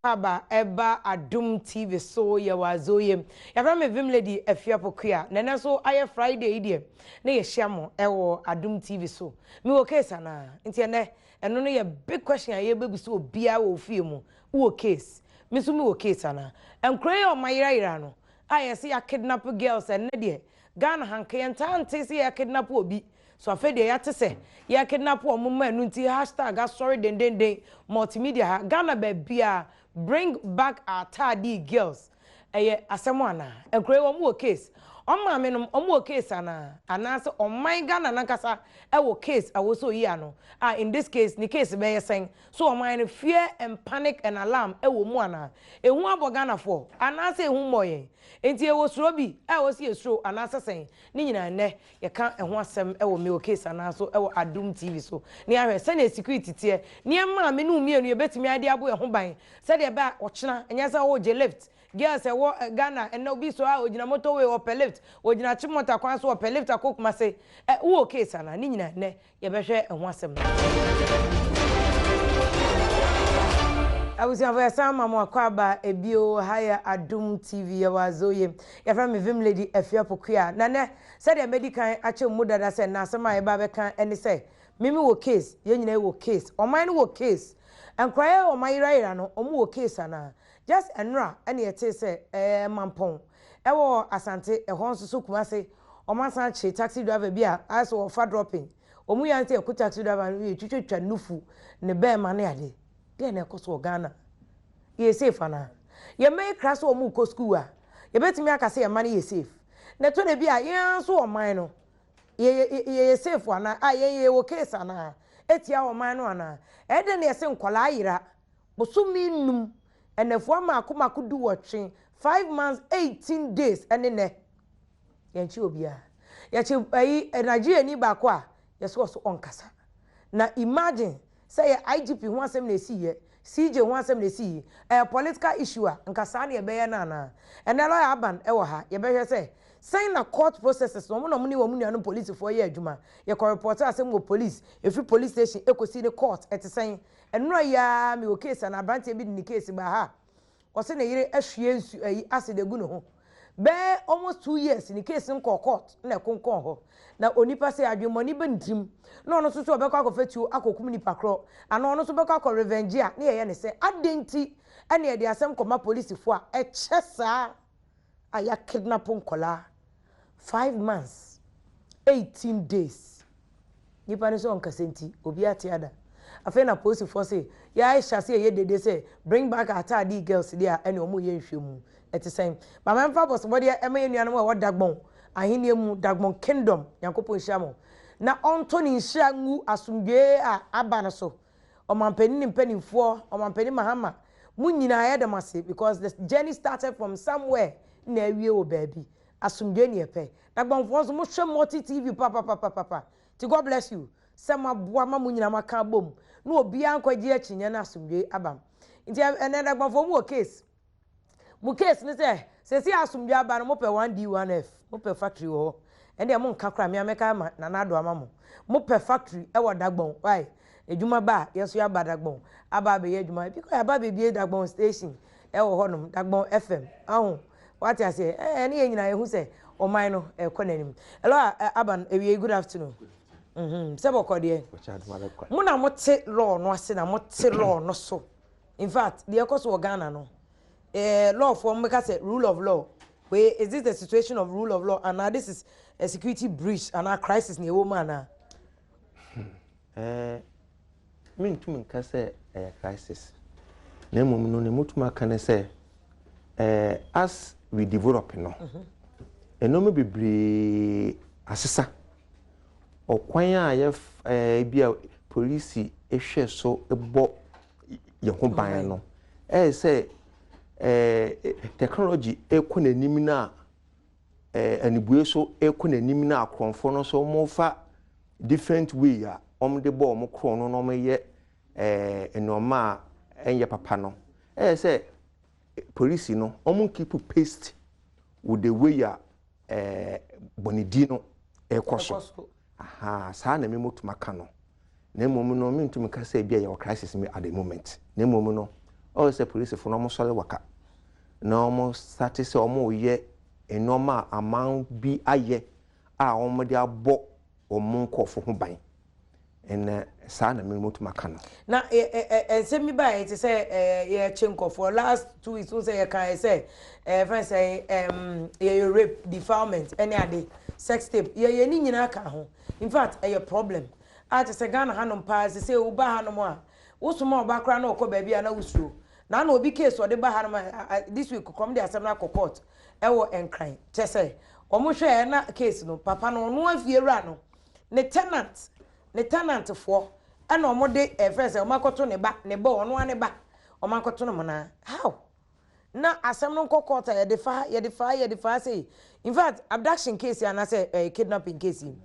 Aba ɛba Adom TV so yɛwɔ Azoyem. Yɛfrɛ me Vim Lady Afia Pokuya. Na ɛnɛ nso ayɛ Friday yi deɛ na yɛhyia mo ɛwɔ Adom TV so. Mewɔ case anaa? Nti ɛnɛ ɛno no yɛ big question a yɛbɛbisa obiara wɔ ofie mu. Wowɔ case? Me nso mewɔ case anaa? Nkuro yi a ɔma yerayera no a yɛse yɛ kidnap girls, ɛnɛ deɛ Ghana ha nka yɛntaa nte sɛ yɛ kidnap obi so. Afei deɛ yɛate sɛ yɛ kidnap wɔn mma. Ɛno nti #asɔre dendenden multimedia ha Ghana baabia, "Bring back our Taadi girls". Ɛyɛ asɛm anaa? Nkuro yi wɔn wɔ case? Wɔn maame nom wɔn wɔ case anaa? Anaasɛ ɔman Ghana nankasa ɛwɔ case a wɔsɔ yi ano a, in this case ne case bɛyɛ sɛn so? Ɔman no fear and panic and alarm ɛwɔ mu anaa? Ehu abɔ Ghanafoɔ anaasɛ ehu mmɔ yɛn? Nti ɛwɔ suro bi a wɔsi esuro anaasɛ sɛn? Ne nyinaa nnɛ yɛka ɛho asɛm ɛwɔ Mewɔ Case anaa so ɛwɔ Adum TV so ne ahwɛ sɛnea security teɛ, nneɛma a me ne mmienu yɛbɛtumi ade abo ɛho ban sɛdeɛ ɛbɛ a ɔkyena ɛnyɛ sɛ ɔwɔ gye lift. Girls ɛwɔ Ghana ɛnɛ, obi so a ogyina motorway ɔpɛ lift, ogyina Achimota kwan so ɔpɛ lift akɔ Kumase. Wowɔ case anaa? Ne nyinaa nnɛ yɛbɛhwɛ ɛho asɛm. Abusuafo, yɛsan ma mo akɔ aba ebio. Ha yɛ Adum TV, yɛwɔ Azoye. Yɛfrɛ me Vim Lady Afia Pokuya. Na nɛ sɛdeɛ mɛdi kan akyɛ mu dada sɛ na asɛm a yɛba bɛka ne sɛ mimi wɔ case, yɛn nyinaa wɔ case, ɔman no wɔ case. Nkoraa yɛ ɔman yerayera no, ɔmo wɔ case anaa? Just nnora ɛna yɛte sɛ Mampɔn ɛwɔ Asante ɛhɔ nso so Kumase, ɔmo asan akye taxi driver bi a ayɛ sɛ wɔfa dropping. Ɔmo yɛ ante ɛko taxi driver no yɛ twitwatwa nufu ne bɛɛma ne ade. Deɛ na ɛkɔ so wɔ Ghana? Yɛ safe anaa? Yɛn mma yi kra sɛ wɔn kɔ school a, yɛbɛtumi aka sɛ yɛn mma no yɛ safe? Na ɛtɔ da bi a yɛn nso ɔman no yɛyɛ safe anaa? A yɛn yɛ wɔ case anaa etia ɔman no anaa? Ɛdɛ na yɛsɛ nkɔlaa yera bosomi 5, ɛnɛfoɔ mako mako 18, 5 months 18 days, ɛne nɛ yɛnkye obiara. Yɛkye ɛyi Nigeria ni baako a yɛsɛ wɔ so ɔnkasa. Na imagine sɛ yɛ IGP ho asɛm na esi yɛ CJ ho asɛm na esi yi, ɛyɛ political issue a, nka saa na yɛbɛyɛ no anaa? Ɛnɛ lawyer Aban ɛwɔ ha. Yɛbɛhwɛ sɛ sɛn na court processes na wɔn na wɔn ne wɔn nuanom polisifoɔ yɛ adwuma. Yɛkɔ report asɛm wɔ police, efiri police station ekosi ne court, ɛte sɛn? Nnura yi ara mi wɔ case ana aberanteɛ bi de ne case ba ha. Ɔsɛ ne yere ahwie nsu ayi acid egu ne ho bɛɛ almost 2 years, ne case nkɔ court na ɛkonkɔn hɔ. Na onipa sɛ adwemmɔne bɛ ne tirim na ɔno nso so ɔbɛkɔ akɔfɛ tuo akɔkum nipa korɔ anaa ɔno nso bɛkɔ akɔ revenge a, ne yɛyɛ ne sɛ adɛn nti ɛne yɛde asɛm kɔma polisifoɔ a ɛkyɛ saa a yɛakidnap nkɔlaa 5 months 18 days? Nipa no sɛ ɔnkasa nti obi ate ada. Afei na polisifoɔ sɛ yɛahyɛ ase yɛyɛ dede sɛ "Bring back our Taadi girls" deɛ a ɛne ɔmo yɛ nhwɛ ɛte sɛn. Maame mfa bɔsɔbɔdeɛ ɛma yɛn nuanom a ɛwɔ Dagbɔn ahenni mu, Dagbɔn Kingdom. Nyankopɔn nhyira mo na ɔnto ne nhyira ngu asomdwee a aba no so. Ɔmampanin ne mpanimfoɔ, Ɔmampanin Mahama, mo nyinaa yɛda ase because the journey started from somewhere na awie wɔ baabi. Asomdwee ne yɛpɛ. Dagbɔnfoɔ nso mohwɛ Multi TV papapapapa ti. God bless you sɛ moaboa ma mo nyinaa moaka abom na obiara nkɔgye akyinnye no, asomdwee aba. Nti ɛnɛ Dagbɔnfoɔ mu wɔ case. Mo case ne sɛ sɛsi asomdwe aba no, mopɛ 1D1F, mopɛ factory wɔ hɔ. Ɛndeɛ monka koraa, mea mɛka ama Nana Ado ama mo. Mopɛ factory ɛwɔ Dagbɔn. Why edwuma ba a, yɛn nso yɛaba Dagbɔn aba abɛyɛ adwuma ebi kɔ. Yɛaba abɛbie Dagbɔn station ɛwɔ hɔnom, Dagbɔn FM aho. Wate aseɛ? Ɛne yɛn nyinaa yɛhu sɛ ɔman no ɛkɔ n'anim. Hello Aban ewie, good afternoon. Sɛ bɔkɔ deɛ, mo na mote law no ase na mote law no so. In fact, deɛ ɛkɔ so wɔ Ghana no, law foɔ mbɛka sɛ rule of law wei, is this the situation of rule of law anaa this is a security breach anaa crisis na ɛwɔ mu anaa? Mentumi nka sɛ ɛyɛ crisis, na mmom no ne motumi aka ne sɛ as we develop no, nneɛma bebree asesa. Ɔkwan a yɛ bi a polisi ehwɛ so bɔ yɛn ho ban no, ɛyɛ sɛ technology ekɔ n'anim na anibue so ekɔ n'anim, na akorɔmfoɔ no nso wɔfa different way a wɔde bɔ wɔn korɔn no na wɔyɛ nneɛma a ɛnyɛ papa no. Ɛyɛ sɛ polisi no wɔn keep pace with the way a bɔnedi no ɛkɔ so. Aha, saa na mímu tuma ka no. Na mmom no, mentumi ka sɛ ebi a yɛwɔ crisis mi at the moment, na mmom no Ɔyɛ sɛ polisifo no wɔsɔre waka na wɔsate sɛ wɔreyɛ nneɛma a aman bi ayɛ a wɔde abɔ wɔn nkurɔfo ho ban. Ɛnɛ saa na mɛtumi aka no. Na nsɛm bi baeɛ te sɛ yɛkye nkɔfoɔ last 2 weeks n sɛ yɛka sɛ fɛn sɛ yɛyɛ rape, defilement ɛne ade, sex tape, yɛyɛ ne nyinaa ka ho. In fact, ɛyɛ problem a te sɛ Ghana hanom paa sɛ woba hanom a, wosoma ɔba koraa na ɔkɔ baabi a na wosuro na obi case ɔde ba hanom a, this week kɔm de asɛm no akɔ court ɛwɔ Nkran kyɛ sɛ wɔn hwɛ na case no, papa no, ɔno afie wura no ne tenant, ne tenant foɔ ɛna wɔn de ɛfɛ sɛ wɔn akɔto ne ba, ne ba, ɔno ne ba, wɔn akɔto no mo na how na asɛm no nkɔ court a, yɛde fa, yɛde fa, yɛde fa sei. In fact, abduction case anaasɛ kidnapping case yi,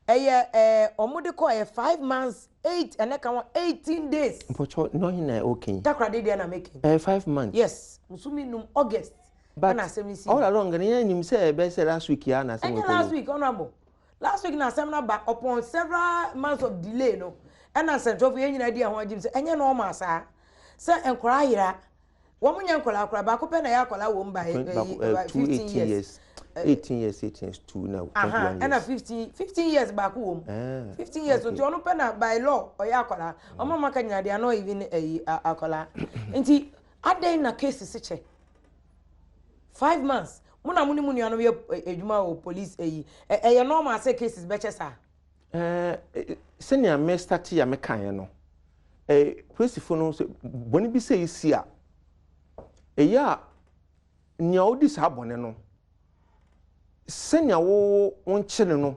ɛyɛ wɔn de kɔ, ɛyɛ 5 months 8, ɛnɛ ka wɔn 18 days. Mpɔtɔ n'ɔhin na okay. Takoradi deɛ na making. 5 months. Yes, musumi num August. But all along ne yɛn nim sɛ ɛbɛ sɛ last week ya na asɛm. Ɛnyɛ last week, Honourable, last week na asɛm na ba upon several months of delay no. Ɛna nsɛntwerɛfo yɛn nyinaa di ɛho agyim sɛ ɛnyɛ normal saa sɛ nkwaraa ayera. Wɔn nyɛ nkwaraa koraa, baako pɛ na ɛyɛ akwaraa wɔ mu ba 15 years. 18 years, 18 years, two na 21 years. Ɛna 15 15 years baako wɔ mu, 15 years nti ɔno pɛ na by law ɔyɛ akwaraa. Ɔmo a maka nyinaa deɛ ano even ɛyi akwaraa. Nti adan na case si kyɛ 5 months? Mo na mo ne mo nuanom yɛ adwuma wɔ police, ɛyi ɛyɛ normal sɛ cases bɛkyɛ saa? Ɛɛ, sɛnea me start a mekaeɛ no, polisifoɔ no sɛ bɔne bi sɛ esi a, ɛyɛ a nea ɔdi saa bɔne no, sɛnea wo nkyere no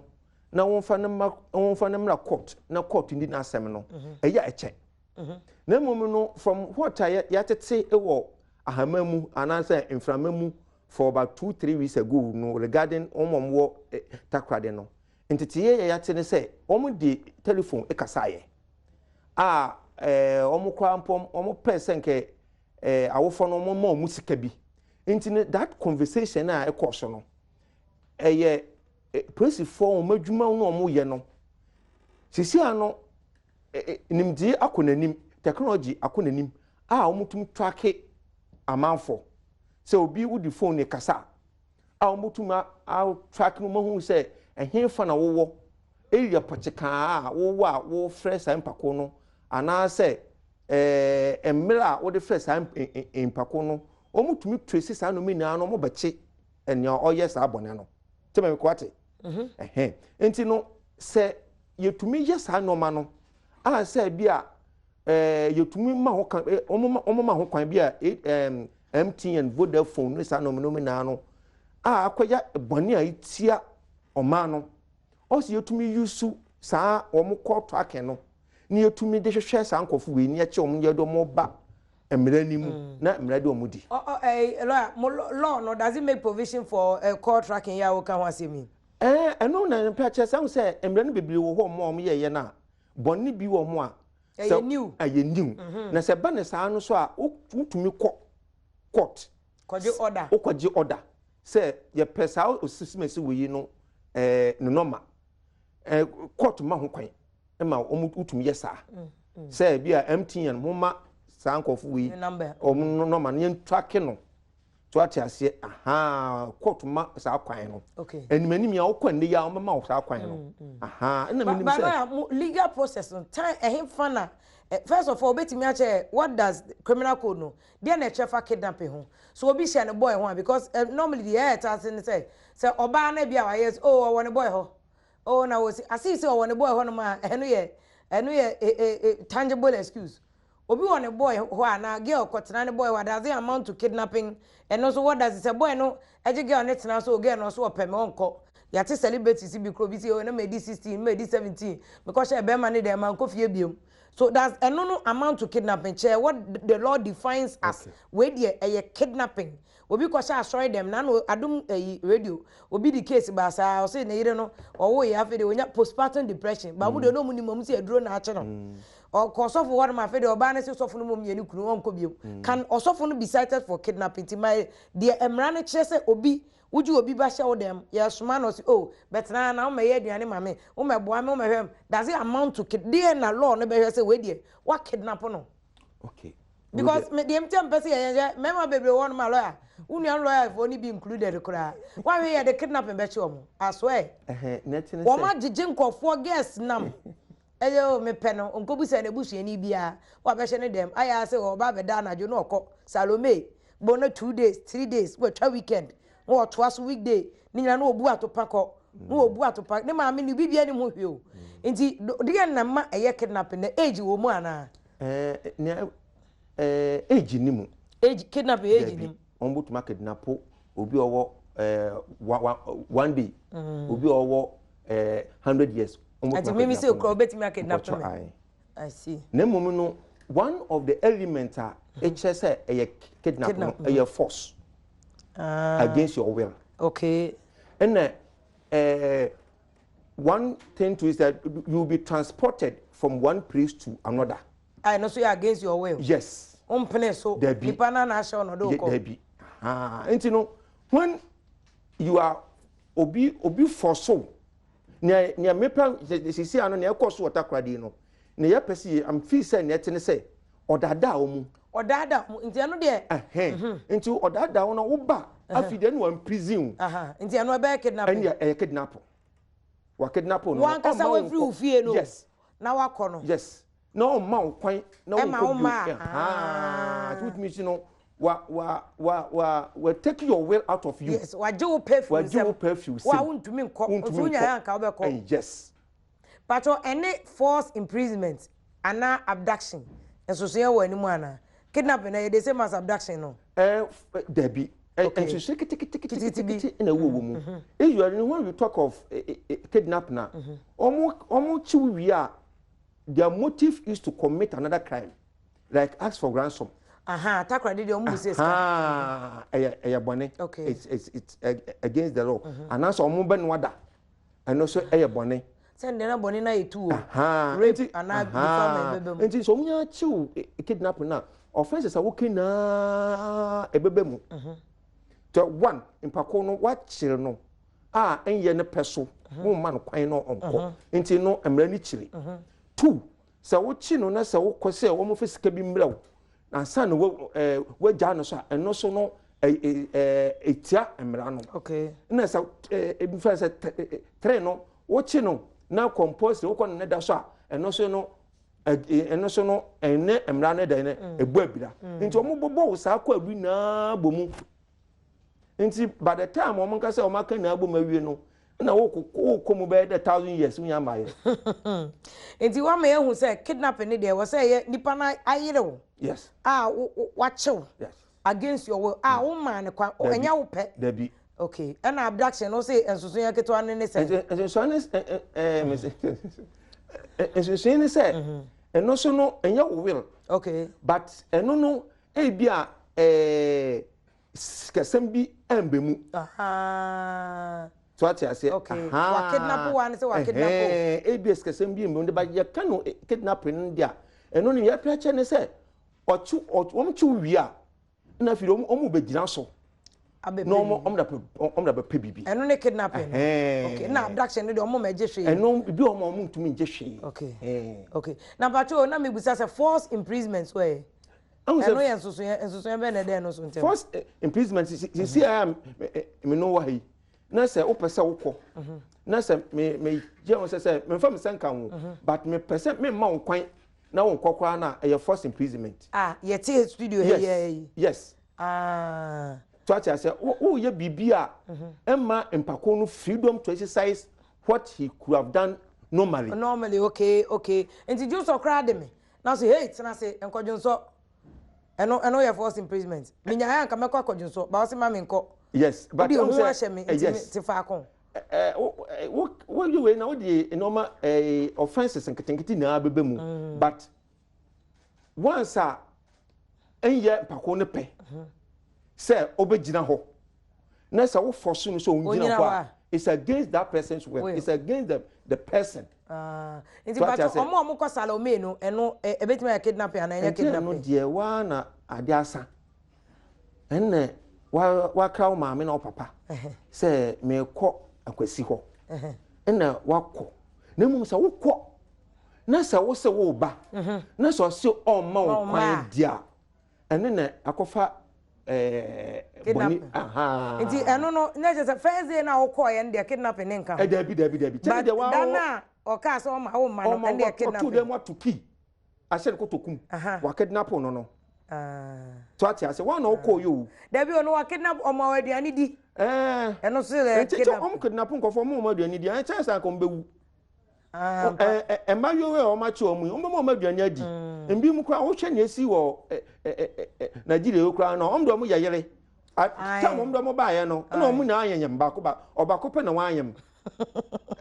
na wɔmfa no ma, wɔmfa no mmra court na court ndi n'asɛm no, ɛyɛ a ɛkyɛ. Na mmom no, from what a yɛatete wɔ ahama mu anaasɛ mframa mu for about 2-3 weeks ago no regarding wɔn a wɔwɔ Takoradi no, nteteyɛ yɛ yɛate ne sɛ wɔn de telephone kasaeɛ a wɔn koraa mpo wɔn pɛ sɛ nkɛ awofoɔ no wɔn ma wɔn sika bi. Nti no, that conversation a ɛkɔɔ so no, ɛyɛ polisifoɔ wɔn adwuma no a wɔyɛ no sisi ano, nimdeɛ akɔ n'anim, technology akɔ n'anim a wɔtumi track amanfoɔ sɛ obi wodi phone ne kasa a, wɔtumi a track no, wɔn ahu sɛ ɛhe fa na wɔwɔ, area pɔtsekaa a wɔwɔ a wɔfrɛ saa mpako no, anaasɛ mmerɛ a wɔde frɛ saa mpako no. Wɔtumi trace saa nneɛma nyinaa no, wɔn bɛkye nea ɔyɛ saa bɔne no kyɛ mɛ kɔ ate ɛhɛn. Nti no, sɛ yɛtumi yɛ saa nneɛma no a, sɛ bi a yɛtumi ma ho kan, wɔn ma ho kwan bi a MTN, Vodafone ne saa nneɛma nneɛma nyinaa no a akɔyɛ bɔne a etia ɔman no, ɔsi yɛtumi use saa wɔn call tracking no na yɛtumi de hwehwɛ saa nkɔfo wei ne yɛkyɛ wɔn, yɛde wɔn ba mmerɛ ni mu na mmerɛ de wɔn di. Ɔ ɔ lawyer, mo law no, does it make provision for call tracking yɛ a woka ho asɛm yi? Ɛno na mpɛ kyerɛ sɛ mmerɛ no bebree wɔ hɔ a wɔn yɛyɛ no a, bɔne bi wɔ ho a ɛyɛ new. Ɛyɛ new na sɛ ba ne saa no so a, wotumi kɔ court. Kɔgye order. Wokɔgye order sɛ yɛpɛ saa osisimasi wɔ yi no ne nɔma. Court ma ho kwan ma wɔn wotumi yɛ saa sɛ bi a MTN mo ma saa nkɔfo wei ne number. Wɔn nɔma no, yɛn track no so, ate aseɛ? Aha, court ma saa kwan no. Anim anim yɛ wokɔ nnɛ yi a, wɔbɛma wo saa kwan no. Aha, ɛna menim But sɛ lawyer, mo legal process no time ɛhe fa na first of all, obetumi akyɛ what does criminal code no deɛ na ɛkyerɛ fa kidnapping ho? So obi hyɛ ne boy ho a, because normally deɛ ɛyɛ ɛta ase ne sɛ ɔbaa no bi a wayɛ sɛ, oh, ɔwɔ ne boy hɔ, oh, na wɔsi asi sɛ ɔwɔ ne boy hɔ nom a, ɛno yɛ tangible excuse. Obi wɔ ne boy hɔ a na girl kɔtena ne boy hɔ a, does it amount to kidnapping? Ɛno nso, what does it sɛ boy no ɛgye girl ne tena so, girl no nso ɔpɛ me ɔnkɔ? Yàtɛ celebrities bi kuro bi si, oh, na ma edi 16, ma edi 17, mekɔhyɛ bɛrima ne dɛm ma nkɔ fie biom. So does ɛno no amount to kidnapping? Kyerɛ what the law defines as wei deɛ ɛyɛ kidnapping. Obi kɔhyɛ asɔre dɛm na no Adom ɛyi radio, obi di case baasa, ɔsɛ ne yere no ɔwɔ yɛ, afei de onya postpartum depression ba mu deɛ, ɔno ɔmu nim ɔmu sɛ aduro na akye no. Ɔkɔ ɔsɔfo hɔ nom, afei deɛ ɔbaa no sɛ ɔsɔfo no mu mmienu kunu ɔnkɔ biom. Can ɔsɔfo no be cited for kidnapping? Ti ma deɛ mmara no kyerɛ sɛ obi wogye obi ba hyɛ wo dɛm, yɛsoma no, ɔsi, oh, bɛtena na womɛyɛ aduane ma me, womɛboa me, womɛhwɛ m, does it amount to kid deɛ na law no bɛhwɛ sɛ wei deɛ wa kidnap no? Okay. Because me deɛ mte mpɛ sɛ yɛyɛ sɛ mmarima bebree wɔ hɔnom a lawyer, wo nua lawyer foɔ no bi included koraa. Woahwɛ yɛ de kidnapping bɛkye wɔn. I swear. Ɛhɛn, na ɛte ne Wɔn sɛ. Agyegye nkurɔfoɔ girls nam. Ɛyɛ o, mepɛ no, nkɔbusa n'abusuani biara. Wabɛhyɛ ne dɛm. Ayɛ ara sɛ ɔba abɛda anadwo na ɔkɔ. Salome, bɔ no 2 days, 3 days, watwa weekend. Na wɔtoa so weekday. Ne nyinaa na wɔbu atopa kɔ. Na wɔbu atopa. Ne maame ne biribiara nim ho hwee o. Nti, deɛ na ma ɛyɛ kidnapping na age wɔ mu anaa? Nea age ni mu. Age, kidnapping age nim. Wɔn bɛtumi akidnap obi a ɔwɔ one day, obi a ɔwɔ 100 years. Wɔn bɛtumi Nti mimi sɛ okura obetumi akidnap Mpɔtɔ me. Aye. I see. Na mmom no, one of the element a ɛkyerɛ sɛ ɛyɛ kidnap no, Kidnap, ɛyɛ force against your will. Ɛna one thing too is that you will be transported from one place to another. A ɛno nso yɛ against your will. Yes. Wompene so. Dabi. Nipa no na ahyɛ wo na ɔde wo kɔ. Dabi. Ah, nti no when you are obi force wo, nea mepɛ sisi ano nea ɛkɔ so wɔ Takoradi no, nea yɛpɛ sɛ yɛ am feel sɛ nea ɛte ne sɛ ɔdaadaa wɔn mu. Ɔdaadaa mu. Nti ɛno deɛ. Ɛhɛn, nti ɔdaadaa wɔn na woba afi deɛ no wɔn prison wo. Aha. Nti ɛno ɛbɛyɛ kidnapping. Ɛnna ɛyɛ kidnap, wa kidnap no. Wankasa ɔmma wo wafiri wo nkɔ. fie no. Yes. Na wakɔ no. Yes, na ɔmma wo kwan na Ɛma wo wonkɔ mma bio. a- Ɛhaa, nti wotumi si no wa wa take your will out of you. Yes, wagye wo pɛ firi Wagye wo nsam. pɛ firi Wo a nsam. wontumi nkɔ. Wontumi Nso wonya nkɔ. yɛ anka wobɛkɔ. Yes. Patro, ɛne forced imprisonment anaa abduction nsosoyɛ wɔ anim anaa? Kidnapping na yɛ the same as abduction no? Dabi. Nsusuo Ketekete bi. keteketekete na ɛwɔ wɔ mu. Usually when we talk of kidnap na ɔmo kyi wo wie a, their motive is to commit another crime, like ask for ransom. Aha, Takoradi deɛ ɔmo bu sɛ sika. Ah, ɛyɛ bɔne. It's against the law. Anaasɛ ɔmo bɛ no ada, ɛno nso ɛyɛ bɔne. Sɛ ndɛ na bɔne na yɛ tu o. Aha, Rape anaa defilement bɛbɛ mu. Nti sɛ ɔmo nya kyew kidnap na offences a woka nyinaa ɛbɛbɛ mu. Tɛ one mpako no wakyere no a ɛnyɛ ne pɛ so, womma no kwan no ɔnkɔ, nti no mmerɛ no kyiri. Two, sɛ wokyi no na sɛ wokɔ sɛ wɔn fɛ sika bi mmerɛ wo ansa na wagyaa no so a, ɛno so no ɛ ɛ ɛɛ etia mmara no. Na sɛ ebi fɛ sɛ three no, wokyi no na compulsory wokɔ ne ne da so a, ɛno so no ɛno so no ɛne mmara no da no ebu abira. Nti wɔn bɔbɔ wo saa kɔ adu nyinaa bɔ mu. Nti by the time wɔn nkasa wɔn aka nyinaa bɔ mu awie no, na wokɔ wokɔ mu bɛyɛ dɛ 1,000 years wonya ama yɛ. Nti wama yɛhu sɛ kidnapping ne deɛ wɔ sɛ ɛyɛ nipa no ayere wo a wakyew against your will a womaa ne kwan, Dabi. ɛnyɛ wo pɛ. Dabi. Okay, ɛna abduction no sɛ nsosoyɛ ketewa no ne sɛ? Nsunsuan ne ɛ ɛ mese nsunsuan ne sɛ ɛno so no ɛnyɛ wo will. But ɛno no ebi a sikasɛm bi ɛnbɛ mu. So ate aseɛ? Okay. Wa kidnap wa ne sɛ wa kidnap o. Ɛhɛn, ebi a sikasɛm bi mbɛ mu de ba yɛka no kidnapping no deɛ a, ɛno no yɛpɛ kyɛ ne sɛ ɔkye wɔn kye wo wie a, ɛna afei wɔn bɛgyina so abɛpɛ na wɔn biribi. wɔn da bɛpɛ biribi. Ɛno ne kidnapping no. Okay, na abduction no deɛ ɔmo ma ɛgye hwee? Ɛno bi wɔ hɔ ma wɔn ntumi ngye hwee. Okay, na patro, na mebusa sɛ forced imprisonment so ɛ? Ɛhu sɛ ɛno yɛ nsosoyɛ bɛn na ɛdɛn no so ntɛm? Forced imprisonment, sisi a me no wɔ ha yi na sɛ wopɛ sɛ wokɔ na sɛ me gye ho sɛ memfa me sɛ nka ho, but mepɛ sɛ memma wo kwan na wonkɔ koraa no a, ɛyɛ forced imprisonment. Ah, yɛte studio ha yɛ yi? Yes. Ah. So ate aseɛ, woyɛ biribi a ɛma mpako no freedom to exercise what he could have done normally. Normally, okay. Nti dwonsɔ koraa de me na so hey, tena ase nkɔdwonsɔ, ɛno yɛ forced imprisonment? Menya ayɛ anka mɛkɔ akɔdwonsɔ ba, ɔsɛ ma me nkɔ. Yes, but wode ɛhu ho sɛ ahyɛ me nti me te faako. Wo woyɛ wei na wode nneɛma offences nketenkete nyinaa bɛbɛ mu, but once a ɛnyɛ mpako no pɛ sɛ ɔbɛgyina hɔ na sɛ wofɔ so no sɛ ɔngyina Ɔngyina hɔ hɔ a, a, it's against that person's will. Will. It's against the person. Ah, nti So ate patro ase? ɔmo a ɔmo kɔ Salome no, ɛno ɛbɛtumi ayɛ kidnapping anaa ɛnyɛ Nti ɛno kidnapping? deɛ waa na ade asa, ɛnna wakra wo maame na wo papa sɛ meekɔ akwasi hɔ, ɛnna wakɔ. Na mmom sɛ wokɔ na sɛ wo sɛ woba na sɛ ɔse ɔmma wo Ɔmma kwan a. di a. Ɛno na akɔfa ɛɛ bɔne ahaa. Nti ɛno no na kyerɛ sɛ first day na wokɔɔyɛ no deɛ kidnapping ne nka ho. Dabi dabi dabi. But da no a ɔkaa sɛ ɔma wo mma no ɛno deɛ kidnapping. Ɔto dɛm ato key ahyɛ no kotokum. Wa kidnap no no. So ate ase wɔn na ɔkɔɔ yɛ o. Dabi ɔno wa kidnap ɔma wɔ aduane di. Ɛɛ. Ɛno so yɛ kidnap. Nti ɔmo kidnap nkɔfo ɔmo ɔmo aduane di ɛkyɛn sɛ anka ɔmo bɛwu. Mmaayewa a wɔakye wɔn yi, wɔbɛma wɔn aduane adi. Mbi mu koraa, wohwɛ nea esi wɔ Nigeria yi koraa no, wɔn de wɔn yɛ yere. Tam wɔn de wɔn baeɛ no, ɛna wɔn nyinaa ayɛnyɛm baako ba, ɔbaako pɛ na wɔayɛm.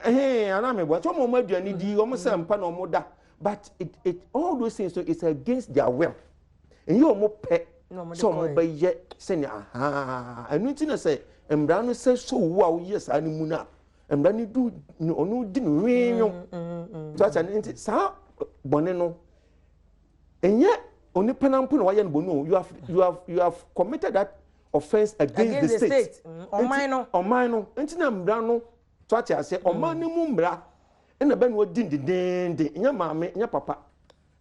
Ɛhɛn, anaa meboa. Nti wɔn wɔn aduane di, wɔn sɛ mpa na wɔn da. But it, it, all those things, so it's against their will. Ɛnyɛ wɔn pɛ sɛ wɔn bɛyɛ sɛnea ahaa. Ɛno nti na sɛ mmara no sɛ so wo a woyɛ saa no mu no a, Mmara no du no ɔno di no nweenwo. So asa nti saa bɔne no ɛnyɛ onipa na mpo na wayɛ no bɔne o. You have committed that offence against, against the state. State. Ɔman no. Ɔman no. Nti na mmara no so ate ase ɔman no mu mmara ɛna bɛ na wadi dendenden, nyɛ maame, nyɛ papa.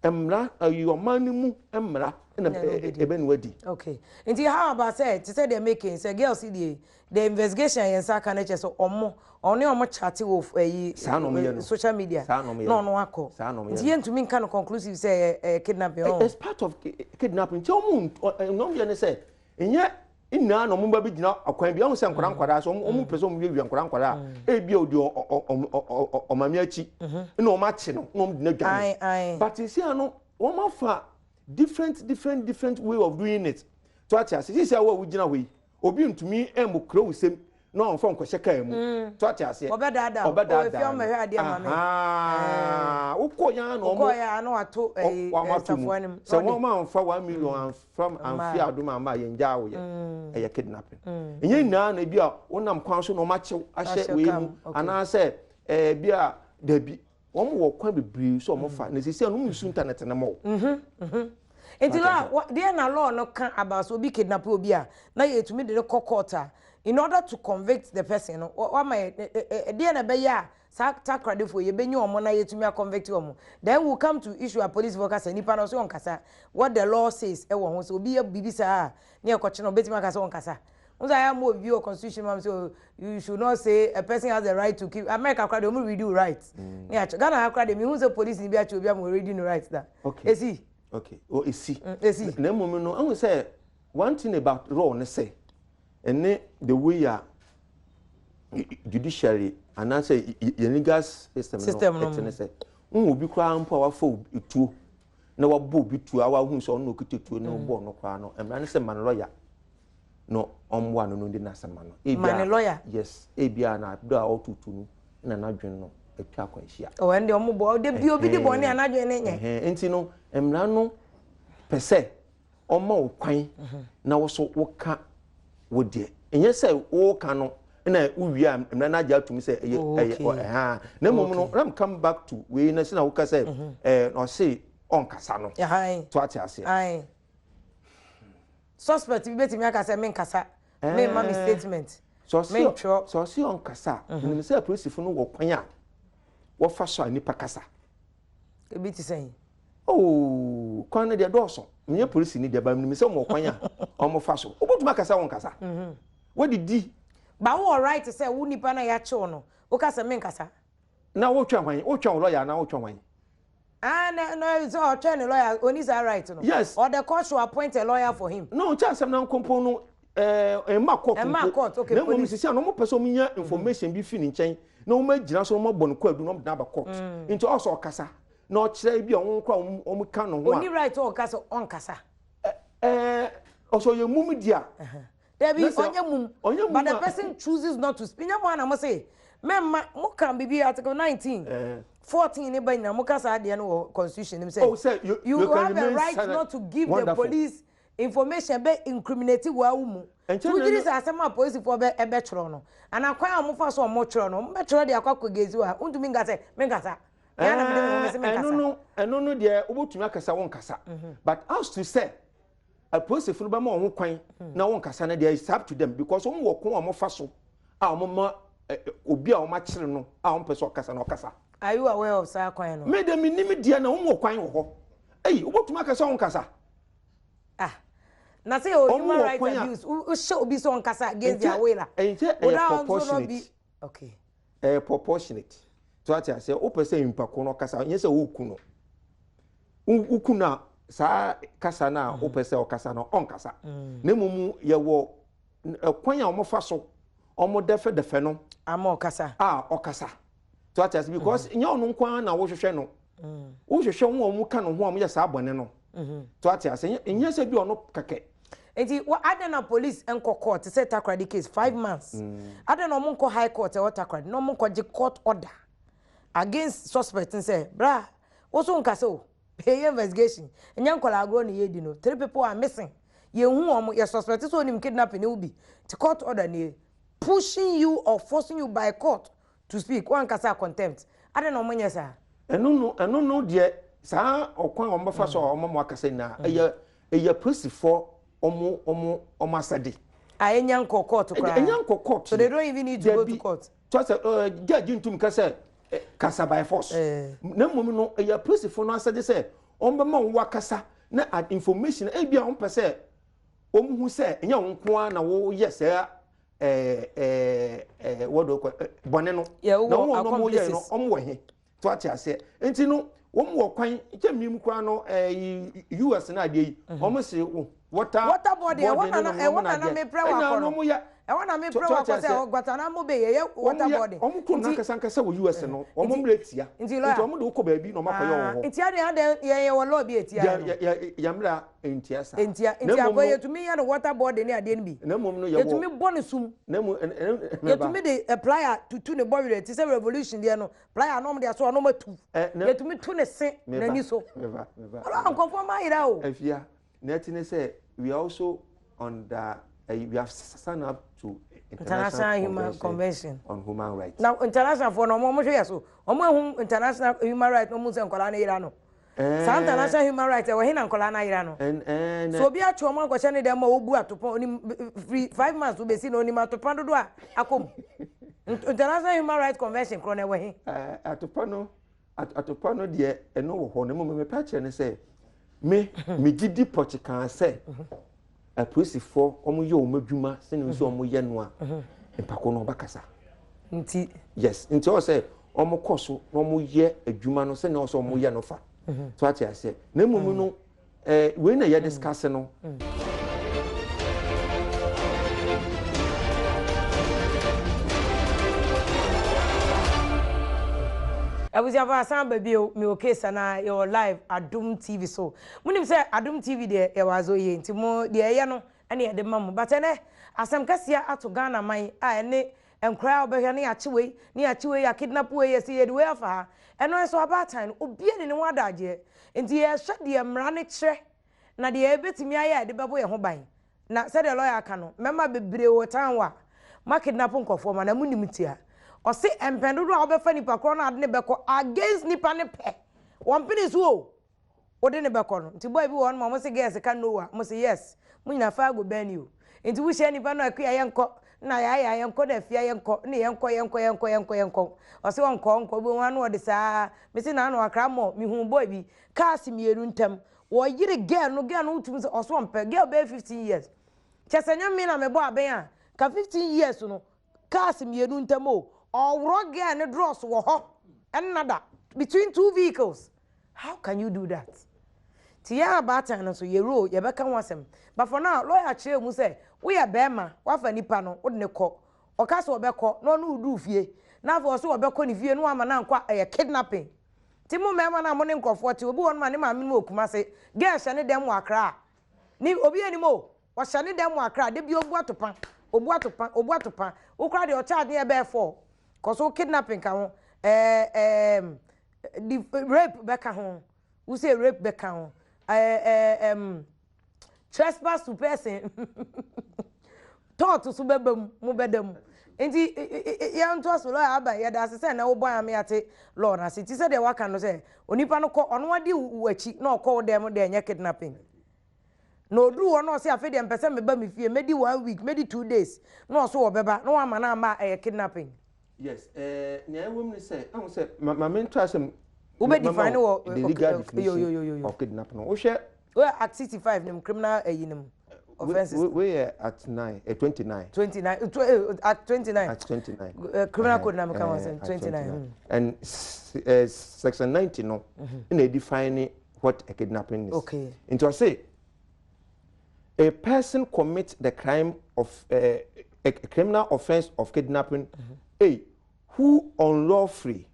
Mmara ayi ɔman no mu mmara ɛna ɛbɛ na wadi. Okay, nti how about sɛ te sɛ deɛ making sɛ girls yi deɛ, the investigation a yɛn nsa aka no kyerɛ sɛ ɔmo ɔne ɔmo chat wɔ ɛyi Saa na ɔmo yɛ no. social media Saa na ɔmo yɛ na no. Ɔno akɔ Saa na ɔmo yɛ nti no. Yɛntumi nka no conclusive sɛ ɛyɛ kidnapping ɔn. It's part of kidnapping. Nti ɔmo ɔmo yɛ ne sɛ nyɛ nyinaa na ɔmo ba bi gyina akwan bi ɔmo sɛ nkwadaa nkwadaa so ɔmo pɛ sɛ ɔmo wiawia nkwadaa nkwadaa a ebi a odi ɔmaame akyi na ɔmo akye no na ɔmo de n'adwane. Ae ae. But sisi ano wɔn afa different different different way of doing it to ate ase. Sisi a wo a wogyina hɔ yi, obi ntumi ɛmo kuro wo sɛm na ɔnfa nkɔhyɛ kaa mu to ate aseɛ. Ɔbɛdaadaa wo. Ɔbɛdaadaa. Ɔwɔ efie ɔmɛhwɛ adeɛ ma me. Wokɔ yan na ɔmo wokɔ yɛ a na wato ɛyi wɔn ato mu safoa no mu. Sɛ wɔn amfa 1 million amfa amfi adum ama yɛn gya awoyɛ ɛyɛ kidnapping. Ɛnyɛ nyinaa na ebi a wɔnam kwan so na wɔn akyew ahyɛ Ahyɛ wei car mu mu, okay. anaasɛ bi a dabi, wɔn wɔ kwan bebree so wɔn fa na sisi a wɔn nsu internet ne mo. Nti law deɛ na law no ka about sɛ obi kidnap obi a na yɛtumi de no kɔ court a, in order to convict the person no, wama yɛ deɛ na ɛbɛyɛ a saa takradefoɔ yɛbɛnya wɔn na yɛtumi aconvict wɔn. Then we come to issue a police foɔ kasa nipa no ɔso ɔnkasa. What the law says ɛwɔ ho sɛ obi yɛ biribi saa a ne yɛkɔkye no, obɛtumi aka sɛ ɔnkasa n sɛ ayɛ mo obi wɔ constitution mu am sɛ oh, you should not say, a person has the right to keep. America koraa deɛ, ɔmo read you right ne akyɛ. Ghana ha koraa deɛ, mehu sɛ police ni bi akyɛ obi ama ɔread no right da. Esi. Okay, o esi. Esi. Na mmom no, ɛhu sɛ one thing about law ne sɛ ɛne the way a judiciary anaasɛ yɛn legal system System no no. ɛte ne sɛ n obi koraa mpo a wafa obi tuo na wabɔ obi tuo a wahu sɛ ɔno na okita tuo na ɔbɔ ɔno koraa no, mmara ne sɛ ma no lawyer na ɔmmoa no no ndi n'asɛm ma no. Ma ne lawyer? Yes, ebia na abere a ɔto tuo no na n'adwene no atwa akwanhyia. Ɔwɔ ɛn deɛ ɔmo bɔ ɔde bi obi di bɔne a n'adwene ne nyɛ. Ɛhɛn, nti no mmara no pɛ sɛ ɔma wo kwan na wo so woka wo deɛ. Ɛnyɛ sɛ woka no na wowie a mmara no agye atum sɛ ɛyɛ ɛyɛ ɛha. Na mmom no, let me come back to wei na sɛ na woka sɛ na ɔse ɔnkasa no to ate aseɛ. Ayi, suspect bi betumi aka sɛ menkasa, memma me statement, sɛ ɔse mentwerɛ. Sɛ ɔse ɔnkasa a, menim sɛ apolisifoɔ no wɔ kwan a wɔfa so a nipa kasa. Ebi te sɛn? Oh, kwan no deɛ dɔɔso. Menyɛ polisi ni deɛ ba, menim sɛ ɔmɔ kwan a ɔmo so wobɛtumi akasa wo nkasa wadidi. Ba wowɔ right sɛ wo nipa na yɛakyew no, woka sɛ menkasa. Na wotwɛn hwan? Wotwɛn wo lawyer anaa wotwɛn hwan? Ah, na na sɛ ɔtwɛn ne lawyer, oni saa right no. Or the court should appoint a lawyer for him. No, nkyɛn asɛm na nkompo no ɛma court Ɛmma mpo. court, okay, Na mmom police. sisi a na ɔmo pɛ sɛ ɔmo nya information bi fi ne nkyɛn na ɔmo agyina so na ɔmo abɔ no kwaadu na ɔmo de no aba court. Nti ɔsɛ ɔkasa na ɔkyerɛ bi a ɔmo kora ɔmo ka no ho Oni a right sɛ ɔka sɛ ɔnkasa. Ɔsɛ ɔyɛ mum di a Dabi. Na sɛ ɔnyɛ mum. Ɔnyɛ mum But the person chooses not to speak. Nyɛ mo ana mo se mɛmma mo ka bibi article 19 14 ne ba nyina mo ka saa adeɛ no wɔ constitution nim sɛ Oh, sɛ you you can have a remain right silent. not to give the Wonderful. police information bɛ incriminate wɔ awo mu. Ɛnkyɛn Wogye di na sɛ asɛm a polisifoɔ bɛ ɛbɛtwerɛ no anaa kwan a wɔfa so a wɔtwerɛ no, wɔbɛtwerɛ de akɔ akɔgezi hɔ a wontumi nka sɛ menkasa, mea na mede me ho mese ɛno menkasa. No, ɛno no deɛ, wobɛtumi akasa wo nkasa, but as to sɛ apolisifoɔ no bɛma wɔn ho kwan na wɔn nkasa no deɛ, it's up to them because wɔn wɔ kwan a wɔfa so a wɔn ma obi a wɔn akyere no a wɔn pɛ sɛ ɔkasa na ɔkasa. Are you aware of saa kwan no? Me de, me nim deɛ na wɔn wɔ kwan wɔ hɔ. Ɛyi, wobɛtumi akasa wo nkasa. Ah. Na sɛ yɛwɔ Wɔn human wɔ right kwan a abuse, wohyɛ obi sɛ ɔnkasa against their nkyɛ will a, nkyɛ would ɛyɛ that also not be proportionate. okay? Ɛyɛ proportionate. So ate aseɛ, wopɛ sɛ nipa ko no ɔkasa, nyɛ sɛ woku no. Woku no a, saa kasa no a wopɛ sɛ ɔkasa no, ɔnkasa. Na mmom yɛwɔ ɛkwan a wɔfa so wɔdɛfɛdɛfɛ no. Ama ɔkasa. A ɔkasa. So ate aseɛ, because nyɛ ɔno nko ara na wohwehwɛ no. Wohwehwɛ wɔn a wɔka ne ho a wɔyɛ saa bɔne no. So ate aseɛ, nyɛ sɛ bi ɔno kɛkɛ. Nti adɛn na police nkɔ court te sɛ Takoradi case 5 months? Adɛn na ɔmo nkɔ High Court ɛwɔ Takoradi na ɔmo nkɔ gye court order against suspect n sɛ bra woso nkasa o, yɛyɛ investigation, nyɛ nkɔla agorɔ na yɛdi no, three people are missing, yɛnhu wɔn, yɛ suspect sɛ onim kidnapping ne wo bi, nti court order nie pushing you or forcing you by court to speak, wankasa, contempt. Adɛn na ɔmo nyɛ saa? Ɛno no deɛ, saa ɔkwan a wɔbɛfa so a wɔn mo akasa nyinaa, ɛyɛ polisifoɔ ɔmo asɛde. A ɛnya nkɔ court koraa. Ɛnya nkɔ court. So they don't even need to go to court. Kyerɛ sɛ judge ntum ka sɛ kasa by force. Na mmom no, ɛyɛ polisifoɔ no asɛde sɛ wɔn bɛma wɔn akasa na information ebi a wɔn pɛ sɛ wɔn hu sɛ ɛnyɛ wɔn nko ara na wɔyɛ saa ɛɛ ɛɛ ɛɛ wɔde kɔ bɔne no. Na wɔn a wɔn yɛ no, wɔn wɔ he to ate aseɛ? Nti no, wɔn wɔ kwan kyɛ mmiri koraa no, US na adeɛ yi, wɔn si water water board. Ɛwɔ na mepɛ wakɔ no, ɛwɔ na mepɛ wakɔ sɛ Guantanamo Bay yɛyɛ water board. Wɔn kurom nankasa nkasa wɔ US no, wɔn mmerɛ tia nti wɔn de wokɔ baabi na wɔn akɔyɛ wɔ hɔ. Nti ade yɛn yɛ wɔ law bi etia no? Yɛ mmerɛ ntia saa. Ntia, nti akɔ yɛtumi yɛ no water board ne adeɛ no bi. Na mmom no yɛ wɔ yɛtumi bɔ ne sum. Na mmom yɛtumi de plier tutu ne bɔ werɛ ti sɛ revolution deɛ no, plier na ɔmo de aso ɔno atu, yɛtumi tu ne se n'ani so. Ɔlɔ nkɔfoɔ ma ayera o. Afia, na ɛti ne sɛ we are also under we have signed up to International Human Convention on Human Rights. Na international foɔ no, ɔmo hwɛ yɛ so, ɔmo ehu international human rights na ɔmo sɛ nkɔla ne yera no saa international human rights ɛwɔ he na nkɔla no ayera no so? Obi atwe ɔmo akɔhyɛ ne dɛm ma obu atopa, onim firi 5 months obesi na onim atopa dodo a akɔ mu. International Human Rights Convention korɔ na ɛwɔ he? Atopa no deɛ, ɛno wɔ hɔ. Na mmom mepɛ akyerɛ ne sɛ me megye di pɔkyekaa sɛ apolisifoɔ wɔn yɛ wɔn adwuma sɛnea nso wɔn yɛ no a, mpako no ɔbɛkasa. Nti Yes, nti ɔwɔ sɛ wɔn kɔ so na wɔn yɛ adwuma no sɛnea ɔwɔ sɛ wɔn yɛ no fa so, ate aseɛ? Na mmom no, wei na yɛ discuss no. Abusuafo, asan ba bio. Mi wɔ case ana yɛwɔ live Adum TV so. Munim sɛ Adum TV deɛ, yɛwɔ azo yie, nti mo deɛ ɛyɛ no ɛne yɛde ma mo. But ɛnɛ asɛm kɛseɛ ato Ghana man a ɛne nkwaraa a wɔbɛhwɛ ne yɛakye wei ne yɛakye wei, yɛakidnap wei, yɛsi yɛde wei afa ha. Ɛno nso abaatan no, obiara ni ne ho adagyeɛ, nti yɛhwɛ deɛ mmara no kyerɛ na deɛ yɛbɛtumi ayɛ a yɛde bɛbɔ yɛn ho ban. Na sɛdeɛ lɔya aka no, mmarima bebree wɔ town hɔ a moakidnap nkurɔfoɔ ma na monim tia. Ɔse mpɛn dodoɔ a wobɛfa nipa korɔ no ade ne bɛkɔ against nipa ne pɛ, wɔn pene so o, wode ne bɛkɔ no. Nti boy bi wɔ hɔ nom a wɔn se girls ka no a, mo se yes, mo nyina fa ago bɛn ni o. Nti wohyia nipa no, Akua yɛnkɔ na yɛayɛ yɛnkɔ na Afia yɛnkɔ ne yɛnkɔ yɛnkɔ yɛnkɔ yɛnkɔ yɛnkɔ. Ɔse ɔnkɔ ɔnkɔ, wobɛhu ano ɔde saa. Mese na ano akra mɔ mehu boy bi cars mmienu ntam wɔyere girl no. Girl no wotumi sɛ ɔso ɔmpɛ girl bɛyɛ 15 years kyɛ sɛ nyɛ me na mebɔ abɛn a ka 15 years no, cars mmienu ntam o, ɔworɔ girl ne drawers wɔ hɔ ɛnna da between two vehicles. How can you do that? Ti yɛn abaatan no nso yɛ role, yɛbɛka ho asɛm. But for now, lawyer kyerɛ mu sɛ woyɛ bɛrima, wafa nipa no, wode ne kɔ, ɔka sɛ ɔbɛkɔ na ɔno woduru fie na afei ɔsɛ ɔbɛkɔ ne fie na wama no ankɔ a, ɛyɛ kidnapping. Nti mo mmarima no a mo ne nkurɔfoɔ te, obi wɔ no ma ne maame no wɔ Kumase, girl hyɛ ne dɛm wɔ Akra a ne obi anim o, ɔhyɛ ne dɛm wɔ Akra de bi, obu atopa, obu atopa, obu atopa. Wokora deɛ ɔkyɛ adeɛ bɛyɛ four kɔ so, kidnapping ka ho, ɛɛ ɛɛm di rape bɛka ho, wosɛ rape bɛka ho, ɛɛ ɛɛ ɛm trespass to person, tort so bɛba mu, mo bɛda mu. Nti yɛn to so, lawyer aba, yɛda ase sɛ na wobɔ ame ate law na ase. Ti sɛ deɛ waka no sɛ onipa no kɔ, ɔno adi w'akyi na ɔkɔ wo dɛm deɛ, ɛnyɛ kidnapping. Na oduru hɔ na ɔsɛ afei deɛ mpɛ sɛ meba me fie, mɛdi one week, mɛdi 2 days, na ɔso wɔbɛba na wama no ama, ɛyɛ kidnapping? Yes, nea ɛwɔ mu ne sɛ ɛho sɛ maame nto asɛm. Wobɛ define wɔ the legal definition of kidnap no, wohwɛ Woyɛ Act 65 nim, criminal ɛyi nim. offences. Wei yɛ Act 9, 29. 29, Act 29. Act 29. Criminal Code na meka ho asɛm, 29. And section 90 no na define what a kidnapping is. Nti ɔse a person commits the crime of a criminal offense of kidnapping, a who unlawfully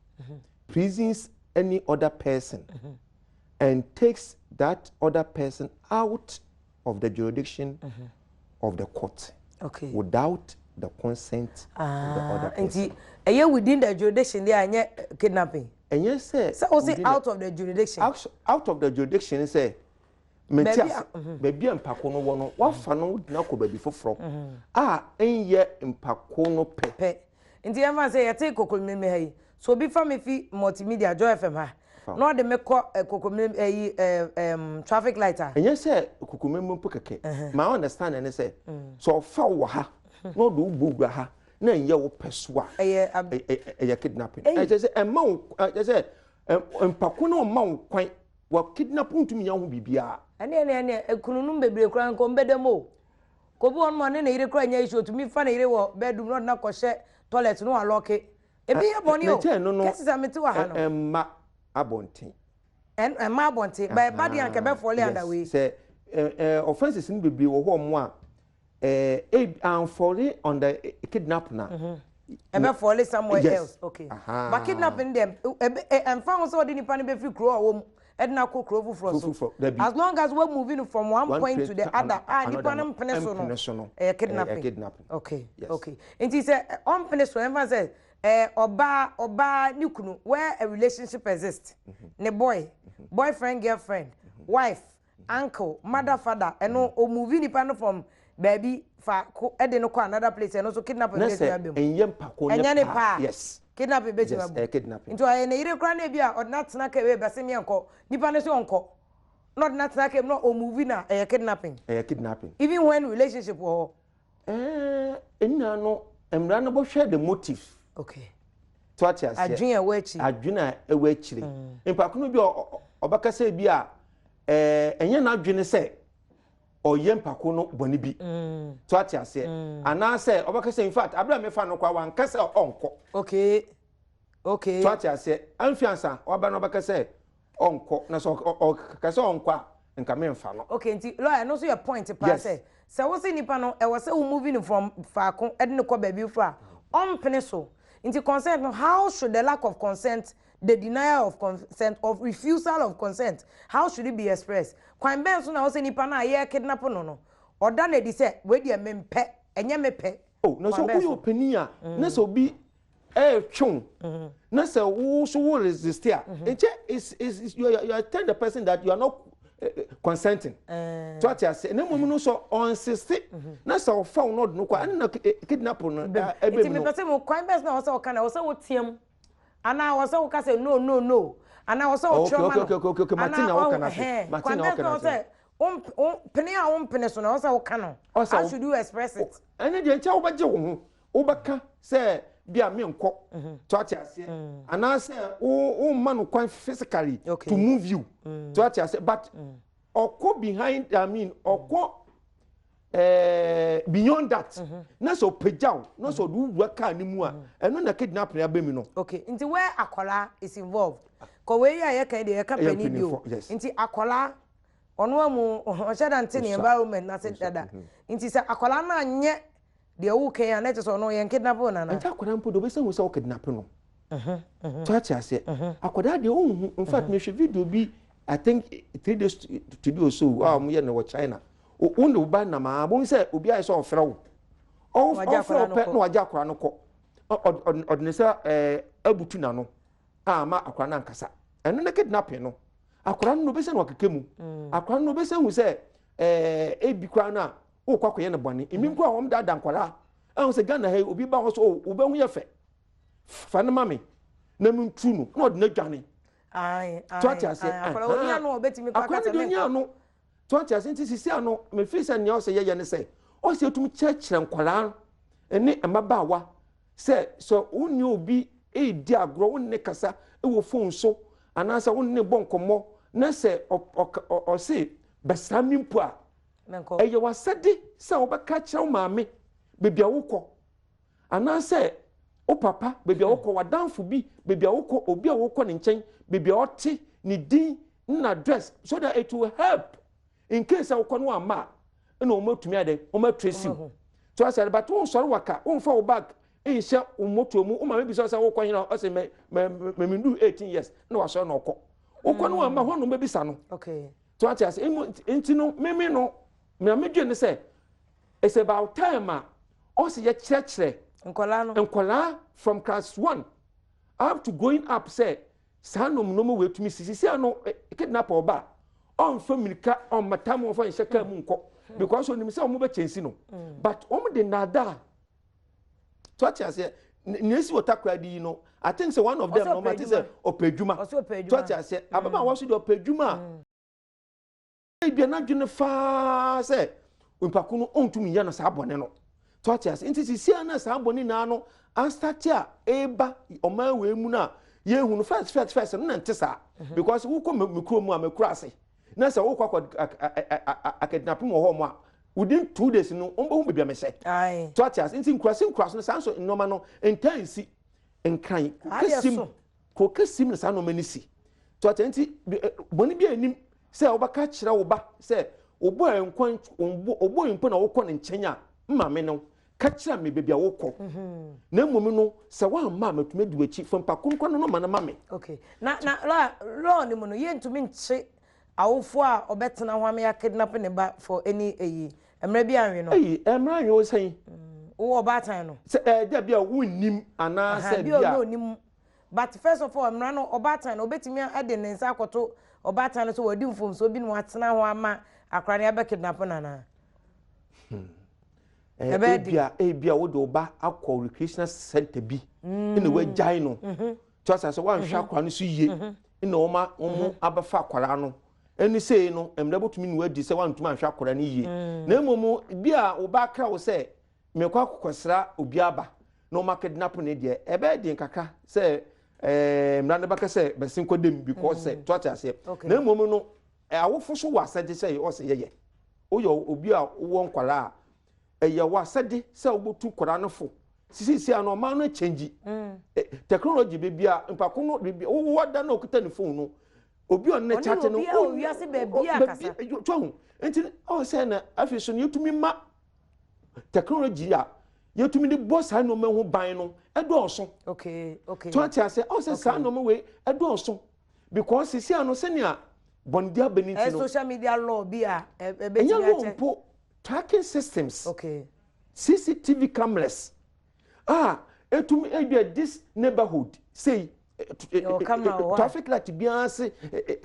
prisons any other person and takes that other person out of the jurisdiction of the court without the consent of the other person. Nti ɛyɛ within the jurisdiction deɛ a, ɛnyɛ kidnapping. Ɛnyɛ sɛ Sɛ o say out of the jurisdiction. Out of the jurisdiction sɛ mente Baabi ase baabi a mpako no wɔ no, wafa no gyina kɔ baabi foforɔ a ɛnyɛ mpako no pɛ. Pɛ. Nti yɛmfa sɛ yɛte Kokomlemle ha yi, so obi fa me fi Multimedia, Joy FM ha na ɔde me kɔ Kokomlemle ɛyi traffic light a. Ɛnyɛ sɛ Kokomlemle mpo kɛkɛ. Ma understand ne sɛ ɔfa wo wɔ ha na ɔde wo bɔ wura ha na ɛnyɛ wo pɛ so a, ɛyɛ ab ɛyɛ kidnapping. Ɛy. Ɛkyɛ sɛ ɛma wo, ɛkyɛ sɛ mpako no ɔma wo kwan wɔ kidnap, ntumi nya ho biribiara. Ɛne ekununum bebree koraa nkɔ mbɛdɛm o. Kobi wɔn mu ɔne ne yere koraa nyɛ issue, otumi fa ne yere wɔ bedroom na ɔde no akɔhyɛ toilet na walock. Ebi yɛ bɔne o. Na kyɛn no Kɛse sɛ mete wɔ ha no. Ɛmma abɔnten. Ɛmma abɔnten ba, ɛba deɛ anka ɛbɛfall under wei. Sɛ ɛ ɛ offences no bebree wɔ hɔ mo a amfall under kidnap na ɛbɛfall somewhere else. Okay. But kidnapping deɛ, ɛbɛ ɛmfa ho sɛ ɔde nipa no bɛfiri kuro a ɔwɔ mu ɛde no akɔ kuro foforɔ so. Foforɔ, dabi. As long as we're moving from one one point place to the to other a nipa no another mpene so no, mpene so no, ɛyɛ ɛyɛ kidnapping. Kidnapping. Okay. Yes. Okay, nti sɛ ɔmpene so, ɛmfa sɛ ɔbaa ne kunu, where a relationship exists, ne boy, boyfriend, girlfriend, wife, uncle, mother, father, ɛno ɔmove nipa no from baabi fa ko ɛde no kɔ another place, ɛno nso kidnapping Na bɛtumi sɛ aba mu. Ɛnyɛ mpako Ɛnyɛ ne ne paa. paa. Kidnapping bɛtumi Yes, aba mu. ɛyɛ kidnapping. Nti ɔyɛ ne yere koraa na ebi a ɔde no atena kaa wei bɛsɛ meɛnkɔ, nipa no sɛ ɔnkɔ na ɔde no atena kaa mu na ɔmove na ɛyɛ kidnapping. Ɛyɛ kidnapping. Even when relationship wɔ hɔ. Ɛnyina no, mmara no bɔhwɛ the motive. To ate aseɛ. Adwene a ɛwɔ akyi. Adwene a ɛwɔ akyire. Mpako no bi a ɔbɛkasa bi a ɛnyɛ n'adwene sɛ ɔyɛ mpako no bɔne bi. To ate aseɛ. Anaasɛ ɔbɛkasa, in fact, abere a mefa no kɔ a, wanka sɛ ɔnkɔ. To ate aseɛ. Amfi ansa ɔba no ɔbɛka sɛ ɔnkɔ, na sɛ ɔka sɛ ɔnkɔ a, nka memfa no. Okay, nti lawyer no nso yɛ point paa sɛ wosi nipa no, ɛwɔ sɛ wo moving from faako ɛde ne kɔ baabi fo a ɔmpene so, nti consent no, how should the lack of consent, the denial of consent or refusal of consent, how should it be expressed? Kwan bɛn so na wɔsɛ nipa no a yɛ kidnap no, ɔda no adi sɛ wei deɛ mempɛ, ɛnyɛ me pɛ? Oh, na sɛ Kwan bɛn woyɛ so? ɔpanin a, na sɛ obi ɛɛtwew na sɛ wo so wo resist a, nkyɛ is you are tell the person that you are not consenting. So ate ase. Na mmom no, sɛ ɔinsist na sɛ ɔfa wo na ɔde no kɔ a, ɛno na kidnap no ɛbɛ Nti mu no. mepɛ sɛ mo kwan bɛn so na wɔsɛ wɔka na wɔsɛ woteam anaa wɔsɛ woka sɛ no, no, no, anaa wɔsɛ wɔtwerɛ ma no? Okay, mate na woka no ase. Ɛhɛn, Mate kwan na bɛn woka so no na ase. wɔsɛ pene a wompene so na wɔsɛ woka no? Ɔsɛ How should you express it? Ɛne deɛ, nkyɛn wobɛgye wo ho, wobɛka sɛ bi a menkɔ. To ate aseɛ. Anaasɛ wo womma no kwan physically to move you. To ate aseɛ. But ɔkɔ behind, I mean, ɔkɔ beyond that na sɛ ɔpagya wo na sɛ ɔde wo wura kaa ne mu a, ɛno na kidnapping aba mu no. Okay, nti where akwaraa is involved, kɔ wei a yɛka yi deɛ, yɛka Ɛyɛ panin bi o. mpanimfoɔ, yes. Nti akwaraa ɔno amu ɔhyɛ da nte ne Ɔsa. environment na se Ɔsa, dada, nti sɛ akwaraa no anyɛ deɛ woka yi a, na kyerɛ sɛ ɔno yɛn kidnap wo nana. Nti akwadaa mpo de, obɛsɛ hu sɛ wo kidnap no. To ate aseɛ. Akwadaa deɛ, ɔnhu. In fact, mehwɛ video bi, I think 3 days to do or so, a wɔyɛ no wɔ China. Wo ne wo ba nam a, bohu sɛ obi ayɛ sɛ ɔfrɛ wo. Wagye Ɔfrɛ akwadaa wo no pɛ kɔ. Na wagye akwadaa no kɔ. Ɔde ne nsa abutu n'ano a ama akwadaa no ankasa. Ɛno ne kidnapping no. Akwadaa no na obɛsɛ no wakeka mu. Akwadaa no na obɛsɛ hu sɛ ebi koraa no a wokɔ akɔyɛ no bɔne. Emi mpo a wɔn daadaa nkwadaa. Ɛho sɛ Ghana ha yi, obi ba hɔ so, o wobɛhu yɛ fɛ. Fa no ma me na mentu no na ɔde no adwane. To ate aseɛ. Akwaraa oni ano a ɔbɛtumi kɔ Akwadaa akasa no deɛ, ɔni menkɔ. ano. To ate aseɛ. Nti sisi ano mefiri sɛ nea ɔsɛ yɛyɛ ne sɛ ɔsɛ yɛtumi kyerɛkyerɛ nkwadaa ne mmabaawa sɛ wo ne obi redi agorɔ, wo ne kasa wɔ phone so anaasɛ wo ne bɔ nkɔmmɔ na sɛ ɔse bɛsra me mpo a. Ɛyɛ w'asɛde sɛ wobɛka kyerɛ wo maame baabi a wokɔ, anaasɛ wo papa baabi a wokɔ, w'adamfo bi baabi a wokɔ, obi a wokɔ ne nkyɛn baabi a ɔte, ne din ne n'address, so that it will help in case sɛ wokɔ no wamma a, ɛna wɔn atumi ayɛ dɛ, wɔn atrace wo. So asɛ but wonsɔre waka, womfa wo bag nhyɛ wo moto mu, wo maame bisa sɛ wokɔ hena, ɔsɛ mɛ mɛ mɛ mendu 18 years, na wasɔre na ɔkɔ. Wokɔ no wamma hɔ na wɔbɛbisa no. Okay. So ate ase, nti no meme no, nea medwene ne sɛ it's about time a ɔsɛ yɛkyerɛkyerɛ nkɔlaa no, nkɔlaa from class one up to going up sɛ saa nom nom wei tumi sisi sɛ no kidnapper ɔba a ɔnfa mirika ɔmma tam ɔnfa nhyɛ kaa mu nkɔ because onim sɛ wɔn bɛ kyɛnsi no, but wɔn de nnaadaa. So ate aseɛ, nea esi wɔ Takoradi yi no, I think sɛ one of them na ɔma te sɛ ɔpɛ adwuma. So ate aseɛ, ababaawa so deɛ ɔpɛ adwuma a, ebia n'adwene faa sɛ nipa ko no ɔntumi nyɛ no saa bɔne no. So ate aseɛ, nti sisi a na saa bɔne nyinaa no asate a eba ɔman wei mu no a yɛhu no first first first no na nte saa, because wokɔ me kuro mu a, me kuro ase na sɛ wokɔ akɔ akidnapping wɔ hɔ mo a, within 2 days no wɔn bɛhu baabi a mehyɛ. So ate ase, nti nkurase nkurase no saa nso nneɛma no ntaa nsi. Nkran kɛsim kuro kɛsim na saa nneɛma no si. So ate, nti bɔnne bi a anim sɛ wɔbɛka kyerɛ wo ba sɛ wobɔ nkwan wobɔ mpo na wokɔ ne nkyɛn a, maame no ka kyerɛ me baabi a wokɔ, na mmom no sɛ woamma a, matumi adi w'akyi fa mpa konkɔ no no ma no ma me. Okay, na law no mu no, yɛntumi nkye awofoɔ a ɔbɛtena ho ama yɛakidnap ne ba for any eyi mmerɛ bi anwe no. Eyi mmerɛ anwe wo sɛn? Wowɔ ɔbaatan no. Sɛ ɛɛ bi a wonnim anaasɛ bi a onim, but first of all, mmara no, ɔbaatan no obetumi de ne nsa akɔto ɔbaatan no so wɔadi mfomsoɔ bi na watena ho ama akora no abɛ kidnap no anaa? Ebia ebia wode wo ba akɔ recreational center bi ɛna wagyae no tí wọ́n sɛ wɔanhwɛ akwaraa no so yie ɛna wɔn wɔn abɛfa akwaraa no ɛne sei no, mmerɛ bɛtumi ne wadi sɛ wɔantumi anhwɛ akwaraa no yie. Na mmom bi a wo ba akra wo sɛ mekɔ akɔkɔsra obi aba na wɔn akidnap ne deɛ, ɛbɛyɛ den kakra sɛ mmara no bɛka sɛ bɛsi nkɔ dɛm because sɛ tó ate aseɛ. Na mmom no, awofo so wɔ asɛde sɛ ɔsɛ yɛyɛ woyɛ obi a wowɔ nkwaraa a, ɛyɛ wɔ asɛde sɛ wobɛtu nkwaraa no fo. Sisi ano ɔman no change technology, beebi a mpako no beebi wowɔ da na okita ne phone no, obi a ɔne ne chat no wiase baabi a kasa tɔn. Nti ɔsɛ na afei so no yɛtumi ma technology a yɛtumi de bɔ saa nneɛma ho ban no ɛdɔɔso. Tó ate ase, ɔsɛ saa nneɛma wei ɛdɔɔso because sisi ano sɛnea bɔnedi abɛ ne ti no. Social media law bi a ɛbɛtumi akyɛ. Ɛnyɛ law mpo, tracking systems. CCTV cameras a etumi ebi a this neighborhood sei, traffic light biara se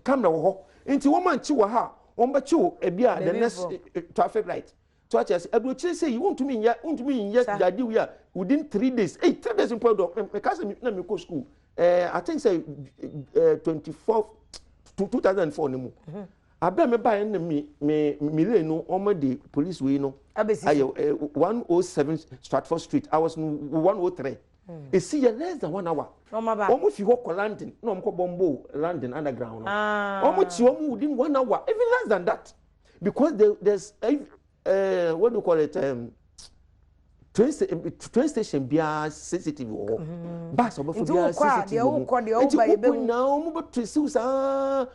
camera wɔ hɔ, nti wɔn ankye wɔ ha, wɔn bɛkye wo ebi a the next traffic light. So ate ase, aburokyire sɛ yi wontumi nyɛ yade wi a within 3 days, hey, 3 days mpo dɔ. Meka sɛ na mekɔ school, I think sɛ 24 2004 ne mu abɛ me ba yɛn na mi lane no, wɔn de police wei no ayɛ 107 Stratford Street. I was in 103. Esi yɛ less than one hour, wɔn fi hɔ kɔ London na wɔn kɔ bɔmbo London Underground no, wɔn kyi wɔn within one hour, even less than that, because there's what do you call it, train station biara CCTV wɔ hɔ, bus ɔbɛfo biara CCTV wɔ mu, nti wokɔ nyinaa wɔn bɛ trace saa.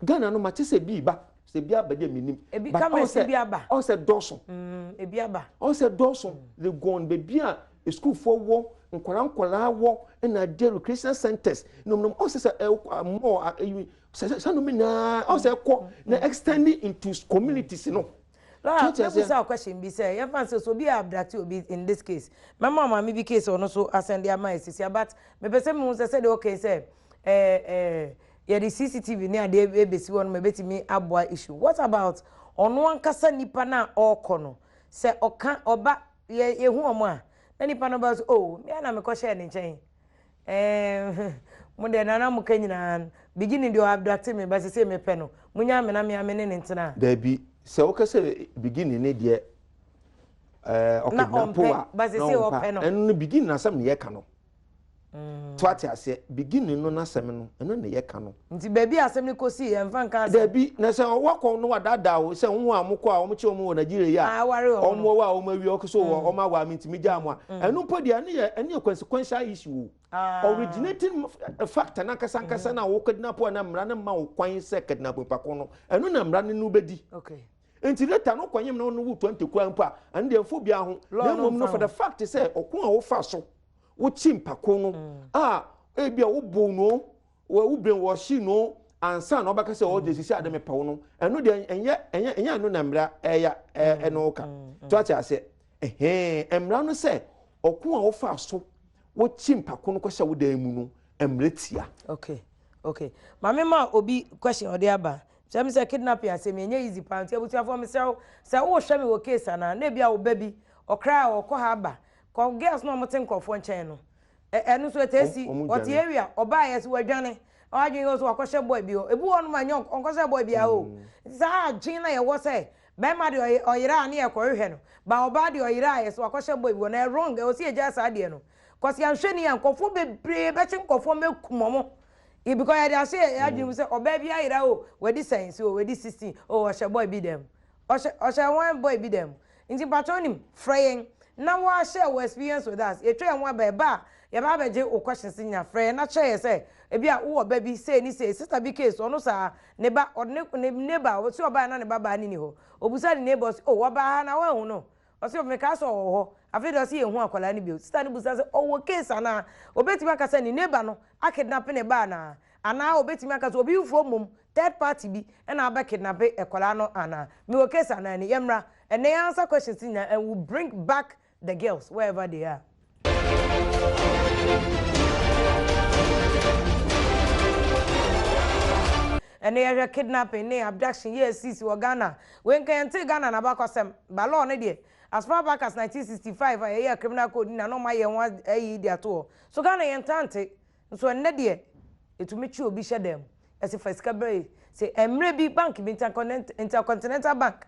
Ghana no ma te sɛ bi ba sɛ bi aba deɛ mi nim. Ebi cameras bi aba. Ɔsɛ dɔɔso. Ebi aba. Ɔsɛ dɔɔso. Legon beebi a sukuufoɔ wɔ, nkwadaa nkwadaa wɔ, ɛna adeɛ recreational centers nom nom, ɔsɛ sɛ ɛ mall ɛyi sɛ sɛ nom nyinaa ɔsɛ ɛkɔ na extending into communities no. Lawyer, mebusa question bi sɛ yɛmfa sɛ so obi a abduct obi, in this case mɛma maame bi case, ɔno so asɛnde ama esisi, but mepɛ sɛ mehu sɛ sɛdeɛ ɔka sɛ ɛɛ ɛɛ yɛde CCTV ne adeɛ ebesi hɔ no ma ebetumi aboa issue, what about ɔno ankasa nipa na ɔrekɔ no, sɛ ɔka ɔba yɛ yɛhu ɔmo a na nipa no ba so, oh, mmea na mekɔhyɛɛ ne nkyɛn, mo deɛ nana mo ka nyinaa beginning deɛ ɔabduct me ba sese mepɛ no, munya me na mea me ne ne ntena. Dabi, sɛ wokɛ sɛ beginning ne deɛ ɔkidnap a na ɔmpɛ, ɛno no beginning asɛm ne yɛka no. To ate aseɛ, beginning no n'asɛm no, ɛno na yɛka no. Nti baabi a asɛm no kɔsii yɛmfa nka asɛm. Dabi, na sɛ wakɔ no wadaadaa wo sɛ wo a wɔkɔ a wɔkye wɔn wɔ Nigeria yi a, Ah, aware wɔn wɔn no. wɔ a wɔn awie wɔkɔ so wɔ wɔn aware me ntumi gyaa mo a, ɛno mpo deɛ ɛno yɛ consequential issue o. Ah. Originating factor no ankasa ankasa no a wo kidnap a na mmara no mma wo kwan sɛ kidnap nipa ko no, ɛno na mmara no ne wo bɛdi. Okay. Nti later no wokɔnyem no no wo 20 koraa mpo a, ɛno deɛ mfa obiara ho. Law Na no mmom no mfa for the ho. fact sɛ ɔko a wofa so wokyi mpako no a ebia wobow no wo brain wɔhye no ansa na ɔbɛka sɛ ɔde sisi ade mepɛ wo no, ɛno deɛ ɛnyɛ ɛnyɛ ɛnyɛ ɛno na mmara ɛya ɛno wo ka. To ate aseɛ, ɛhɛn, mmara no sɛ ɔko a wofa so wokyi mpako no kɔhyɛ wo dan mu no, mmara tia. Okay, maame ma obi question ɔde aba kyerɛ me sɛ kidnapping asɛm yi ɛnyɛ easy paa, nti abusuafoɔ mesrɛ wo sɛ wohwɛ me wɔ case anaa na ebi a wo ba bi ɔkra a ɔkɔ ha aba kɔ girls na ɔmo te nkorɔfoɔ nkyɛn no ɛno nso ɛtaa si Ɔmo ɔte dwane. area ɔbaa yɛ so wadwane wadwene yɛ so wakɔhyɛ boy bi hɔ, ebi wɔ hɔnom a nyɛ ɔnkɔhyɛ boy bi o, nti saa adwene na yɛwɔ sɛ bɛrima deɛ ɔyera a ne yɛkɔhwehwɛ no, ba ɔbaa deɛ ɔyera a yɛ so wakɔhyɛ boy bi hɔ na ɛyɛ wrong, ɛwɔ sɛ yɛgyaa saa adeɛ no cause yɛanhwɛ ni a nkorɔfoɔ bebree bɛkye nkorɔfoɔ mɛkum ɔmo because yɛde ahyɛ yɛn adwene mu sɛ ɔbaa bi ayera o, wadi sɛn so o, wadi 16 o, ɔhyɛ boy bi dɛm, ɔhyɛ wɔn boy bi dɛm. Nti mpakyɛ wonim, frɛ yɛn na wa share wo experience with us. Yɛtwa yɛn ho aba, ɛba a yɛba abɛgye wo questions nyinaa. Frɛ yɛn na kyerɛ yɛn sɛ ebi a wowɔ ba bi sei ne sei, sister bi case ɔno saa ne ba ɔde ne ne neighbor ɔsi ɔbaa na ne ba baa ne ni hɔ, obusa ne neighbor ɔsi oh ɔbaa ha na wanhu no, ɔsi mekaa sɛ ɔwɔ hɔ, afei deɛ ɔsi yɛnhu akwadaa no bio. Sister no busa sɛ ɔwɔ case anaa, obetumi aka sɛ ne neighbor no akidnap ne ba anaa, anaa obetumi aka sɛ obi foforɔ mmom third party bi ɛna abɛ kidnap akwadaa no anaa, mewɔ case anaa ni. Yɛmmra ɛnɛ yɛn answer questions nyinaa and we bring back the girls wherever they are. Ɛnɛ yɛhwɛ kidnapping ne abduction yɛ asisi wɔ Ghana. Wei nka yɛnte Ghana n'abakɔsɛm ba law no deɛ as far back as 1965 a yɛyɛ criminal code na na ɔma yɛn ho ayi de ato hɔ so. Ghana yɛnta nte nso ɛnnɛ deɛ ɛtumi kye obi hyɛ dan mu ɛsɛ fa sika bɛrɛ sɛ mmerɛ bi bank bi Intercontinental Bank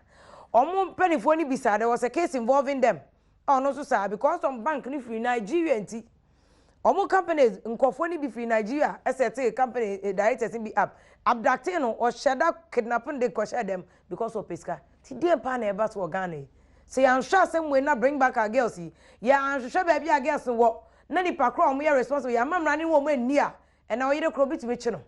ɔmo mpanimfoɔ no bisa, there was a case involving them a ɔno nso saa because some bank no firi Nigeria, nti ɔmo companies nkɔfoɔ no bi firi Nigeria ɛsɛ te company directors bi up abducting no, ɔhyɛ da kidnap no de kɔhyɛ dɛm because ɔpɛ sika. Ti deɛ paa na ɛba so wɔ Ghana yi sɛ yɛanhwɛ asɛm wei na bring back our girls yi, yɛanhwehwɛ baabi a girls no wɔ na nipa korɔ a wɔn yɛ responsible yɛama mmara ne wɔn ani a ɛna ɔyere korɔ obi tumi kye no.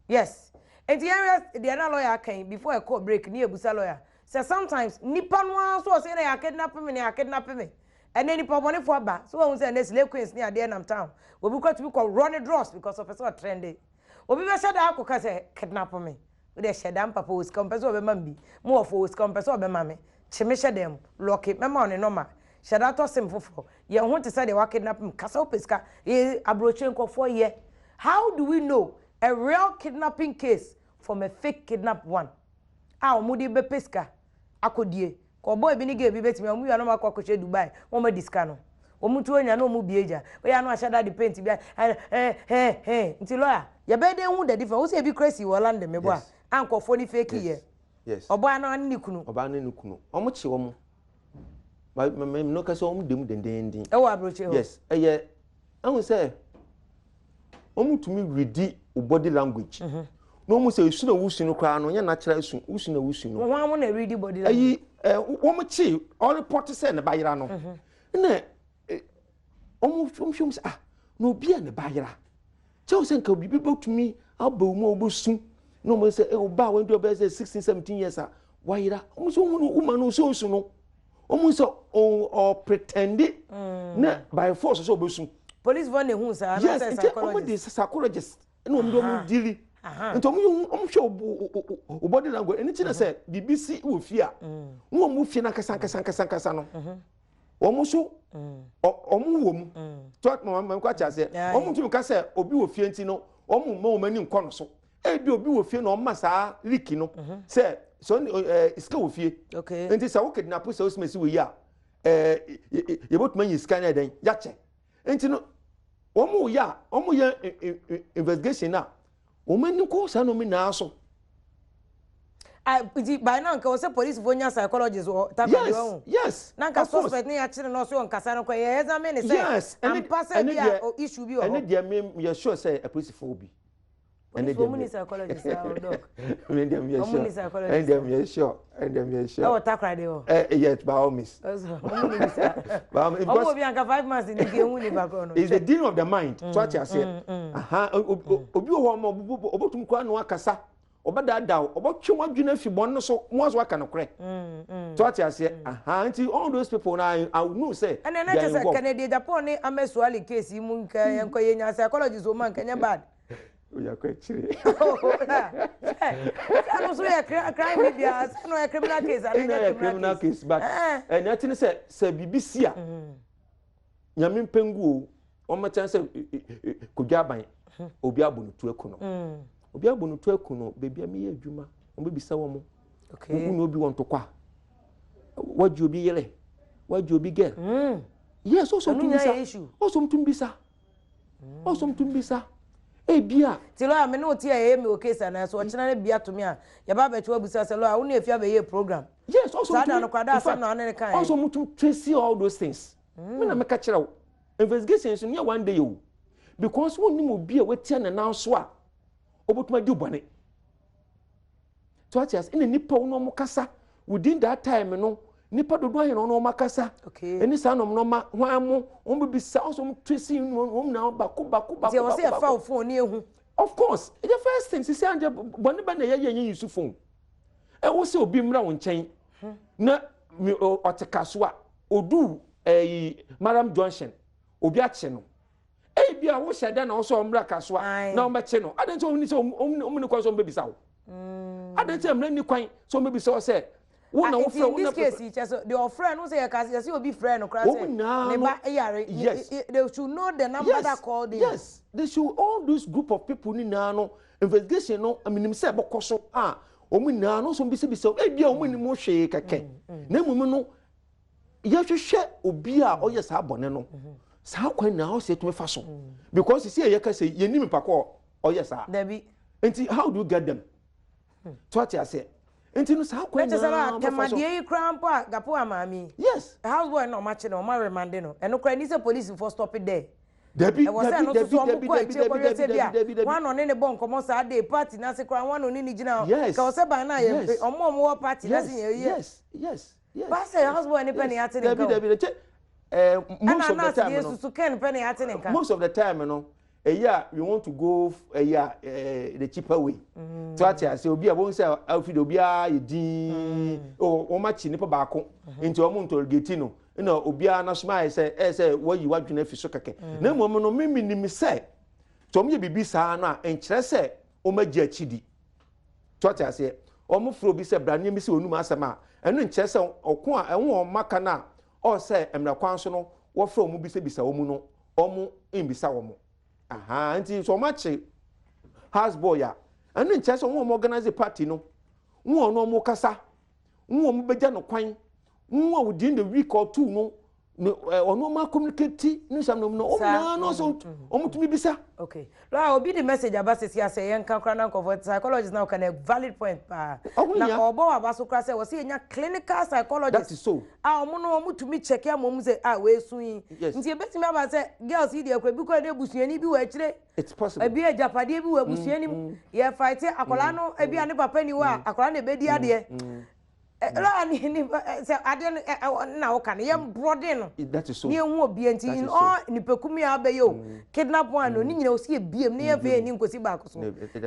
Yes, nti yɛnhwɛ deɛ na lawyer aka yi before ɛkɔ break ne yɛbusa lawyer sɛ sometimes nipa no ara nso ɔsɛ na yɛ kidnap me na yɛ kidnap me. Ɛnɛ nipa bɔnefoɔ aba so wɔn sɛ ɛnɛ slay queens ne adeɛ nam town, obi kɔ tumi kɔ run ne dross because ɔpɛ sɛ ɔtrende, obi bɛhyɛ da akɔka sɛ kidnap me, wode hyɛ da mpapa wɔ sika ɔmpɛ sɛ ɔbɛma me bi mo wɔfo wɔ sika ɔmpɛ sɛ ɔbɛma me, kye me hyɛ dan mu lock mɛma wo ne nɔma, hyɛ da tɔ sim foforɔ yɛn ho te sɛ deɛ wakidnap me kasa wopɛ sika. Ee, aburokyire nkɔfoɔ yɛ. How do we know a real kidnapping case from a fake kidnap one a wɔn de bɛpɛ sika akɔdie kɔ boy bi ne girl bi bɛtumi a wɔn wia na wɔn akɔ akɔhyɛ Dubai na wɔn adi sika no, wɔn tu onya na wɔn bie gya oyɛ ano ahyɛ da de paint bi a ɛ ɛ ɛ ɛ. Nti lawyer, yɛbɛyɛ dɛ hu the difference? Wosɛ ebi kura si wɔ London mebo a a nkɔfoɔ ne fake yɛ. Yes. Ɔbaa no ne ne kunu. Ɔbaa ne ne kunu, wɔn kye wɔn ma ma ma no kasa wɔn dem dendenden. Ɛwɔ aburokyire hɔ. Yes, ɛyɛ ɛhu sɛ wɔn tumi redi o body language na wɔn sɛ esu na wusu no koraa no nyɛ natural esu, wusu na wusu no. Wɔn ho na redi body language. Ɛyi ɛ wɔn kye ɔrepɔte sɛ ne ba yera no ɛna wɔn hwɛ wɔn sɛ ah, na obi a ne ba yera kyɛw sɛ nka biribi bɛtumi aba mu a wɔbɛsu na wɔn sɛ ɛ ɔbaa wɔn de ɔbɛyɛ sɛ 16, 17 years a wayera, wɔn sɛ wɔn no wɔn no sɛ osu no, wɔn sɛ ɔ ɔpretend na by force sɛ ɔbɛsu. Police fo na ehu saa? Yes, nti wɔn de psychologist ɛna wɔn de wɔn dili, nti wɔn yɛ wɔn hwɛ o o body language. Ɛni ti na sɛ biribi si wɔ fie a wɔn mu fie na nkasa nkasa nkasa nkasa no wɔn nso wɔn wɔ mu tó ma ma nkɔ akyɛ aseɛ. Wɔn ntumi ka sɛ obi wɔ fie nti no wɔn mma wɔn ani nkɔ no so. Ebi obi wɔ fie na wɔn ma saa leak no sɛ sɛ ɔne sika wɔ fie, nti sɛ wo kidnap sɛ osimesi wɔ yi a ɛɛ yɛbɛtumi ayi sika no ɛdɛn yakyɛ. Nti no wɔn yɛ a wɔn yɛ investigation na wɔn ani kɔ saa nneɛma nyinaa so. Ah, nti by now nka wɔ sɛ polisifoɔ nya psychologist wɔ Takoradi Yes, wahu. yes, Na nka of course. suspect ne yɛakyere no ɔso ɔnkasa no kora yɛ examine ne sɛ Yes, ɛne ampa sɛ ɛne bi a deɛ o issue bi wɔ ɛne hɔ. deɛ me yɛ sure sɛ apolisifoɔ wɔ bi. Ɛne Polisifoɔ deɛ ɔmo me ni psychologist ah o doc. me deɛ me yɛ Ɔmo sure. ni Ɛne psychologist deɛ ah. me yɛ sure. Ɛne deɛ me yɛ sure. Ɛwɔ Takoradi hɔ. Eh, yes, by all means. Ɔso ɔmo ni bi saa. By all means, Ɔmo because wɔ bi anka 5 months ni nka ehu nipa korɔ no. it's the Hwɛ. dealing of the mind. So ate aseɛ. Aha, obi wɔ hɔ ma obotum kora no akasa. Ɔbɛdaadaa wo, ɔbɛtwe w'adwene afi bɔne no so, mo aso aka nokorɛ. So ate aseɛ. Aha, nti all those people na I know say Ɛnna they ɛna are kyerɛ sɛ involved. Kennedy Agyapong ne Ahmed Suale case yi mu nka yɛnkɔ yɛnya psychologist wɔ mu a nka nyɛ bad. Oya kɔ akyire. Sɛ no nso yɛ crime bi biara sɛ no yɛ criminal case ana Ɛna nyɛ yɛ criminal case but Eh. ɛna ɛte ne sɛ biribi si a Nyame mpɛngu o, wɔn kyɛn sɛ Kodwa Aban obi abɔ ne tu aku no, obi abɔ ne tu aku no, beebi a meyɛ adwuma wɔn bɛbisa wɔn wo na obi wɔ ntɔkwa, wagye obi yere, wagye obi girl. Yes, ɔsɔ Ɛno tum nyinaa bisa yɛ issue. Ɔsɔ tum bisa, ɔsɔ tum bisa ebi a. Ti lawyer, me ne wo te a ɛyɛ mi wɔ case anaa so ɔkyena ne bi ato me a yɛba abɛtwe wabusa sɛ lawyer wo ne Efia bɛyɛ program. Yes, ɔsɔ Saa da no koraa da asɛm na ɔne ne kaeɛ. Ɔsɔ mo tum trace all those things. Me na meka kyerɛ wo, investigations no yɛ one day o, because wonnim obi a watia ne nan so a obotuma di bɔne so ate ase. Ɛna nipa wo na ɔmo kasa within that time no, nipa dodoɔ ayɛ na ɔno ɔmo akasa. Ɛne saa nom nɔɔma hwan mo wɔn bɛbisa, ɔsɔ ɔmo trace wɔn nyinaa baako baako baako. Nti ɛwɔ sɛ baako yɛfa baako wo phone ne ehu. Of course, the first thing sisi anje bɔne bɛ na yɛyɛ yɛn use phone. Ɛwɔ sɛ obi mmra wo nkyɛn na ɔte kaso a odu ɛyi Maram Junction, obi akye no, ebi a wohyɛ dɛ na ɔsɛ ɔmmra kaso a na ɔmbɛkye no adan sɛ ɔmo ni sɛ ɔmo ni kwan sɛ ɔmo bɛbisa wo adan sɛ mmerɛ ni kwan sɛ ɔmo bɛbisa wo sɛ wo na Ah, wofrɛ nti wo in na this case kyɛ sɛ deɛ ɔfrɛ no sɛ yɛka yɛsɛ obi frɛ no koraa Wɔn sɛ nyinaa ne no- ba yare. They should know the number that called in. Yes, they should. All those group of people ni nyinaa no, investigation no minim sɛ ɛbɛkɔ so a wɔn nyinaa no nso bisabisa ebi a wɔn nim hwee kɛkɛ, na mmom no yɛhwehwɛ obi a ɔyɛ saa bɔne no. Saa kwan nyinaa ɔsɛ yɛtumi fa so, because sisi a yɛka sɛ yɛnim nipa kɔ ɔyɛ saa. Dabi. Nti how do you get them to ate aseɛ? Nti no saa kwan Na kyerɛ sɛ nyinaa bɛfa so. Atɛmadeɛ yi koraa mpo a Gapo amaame yi, house boy na ɔmo akye no, ɔmo aremand no, ɛno koraa ni sɛ polisifoɔ stop it there. Dabi. Ɛwɔ sɛ Dabi. ɛno nso Dabi. so ɔmo Dabi. kɔ Dabi. akyire Dabi. kɔhwɛ sɛ Dabi. bi a Dabi, dabi. wɔn a ɔne ne bɔ nkɔmɔ saa de party n'ase koraa, wɔn a ɔne ne gyina hɔ. Ka wɔ sɛ ban na yɛ ɔmo a ɔmo wɔ party n'ase yɛ yɛ baasɛ house boy ne pɛ ne yɛate ne Dabi. nka o. Dabi, kyɛ most Ɛna of the nurse time deɛ no susu ken pɛ ne yɛate ne nka. Most of the time no, ɛyɛ a we want to go ɛyɛ a the cheaper way to ate ase. Obi a wɔn sɛ afi de obiara yɛ diin o, wɔn akyi nipa baako nti wɔn interrogate no ɛna obiara n'asoma ayɛ sɛ ɛyɛ sɛ wɔyi wadwene afi so kɛkɛ. Na mmom no mímí nim sɛ tí wɔn yɛ biribi saa no a, nkyerɛ sɛ wɔn agye akyi di to ate aseɛ. Wɔn furo bi sɛ bra nneɛma si wɔn num asɛm a, ɛno nkyerɛ sɛ ɔko a ɛho wɔn maka no a ɔsɛ mmerɛ kwan so no wɔfrɛ wɔn bisabisa wɔn no, wɔn mbisa wɔn aha. Nti sɛ wɔn akye house boy a, ɛno nkyerɛ sɛ wɔn a wɔn organize party no, wɔn a wɔn kasa, wɔn a wɔn bɛgya no kwan, wɔn a within the week or two no ne ɔno wɔn communicate ne nsɛm no no wɔn nyinaa no so wɔn tumi bisa. Okay, lawyer, obi de message aba sisi asɛ yɛn nka koraa na nkɔfɔ psychologist na ɔka na valid point paa. Ɔho Na hia. ɔbɔ wɔ aba so koraa sɛ wɔsi yɛnya clinical psychologist. That is so. A ɔmo no ɔmo tumi check ama ɔmo sɛ a wɔesu yi. Nti ebetumi aba sɛ girls yi deɛ kora bi kora de ebusuani bi wɔ akyire. It's possible. Ebi agyapadeɛ bi wɔ abusua nim yɛ fight akwadaa no, ebi a ne papa ni hɔ a akwadaa no ebedi adeɛ. Lawyer ni sɛ adeɛ no ɛ ɛ na ɔka no yɛn broaden no. That is so. Ne ehu obi nti That in is so. all nipakum yi a abɛyɛ o kidnap one no ne nyinaa osi ebiem ne yɛn fɛ yɛn ni nkosi baako so.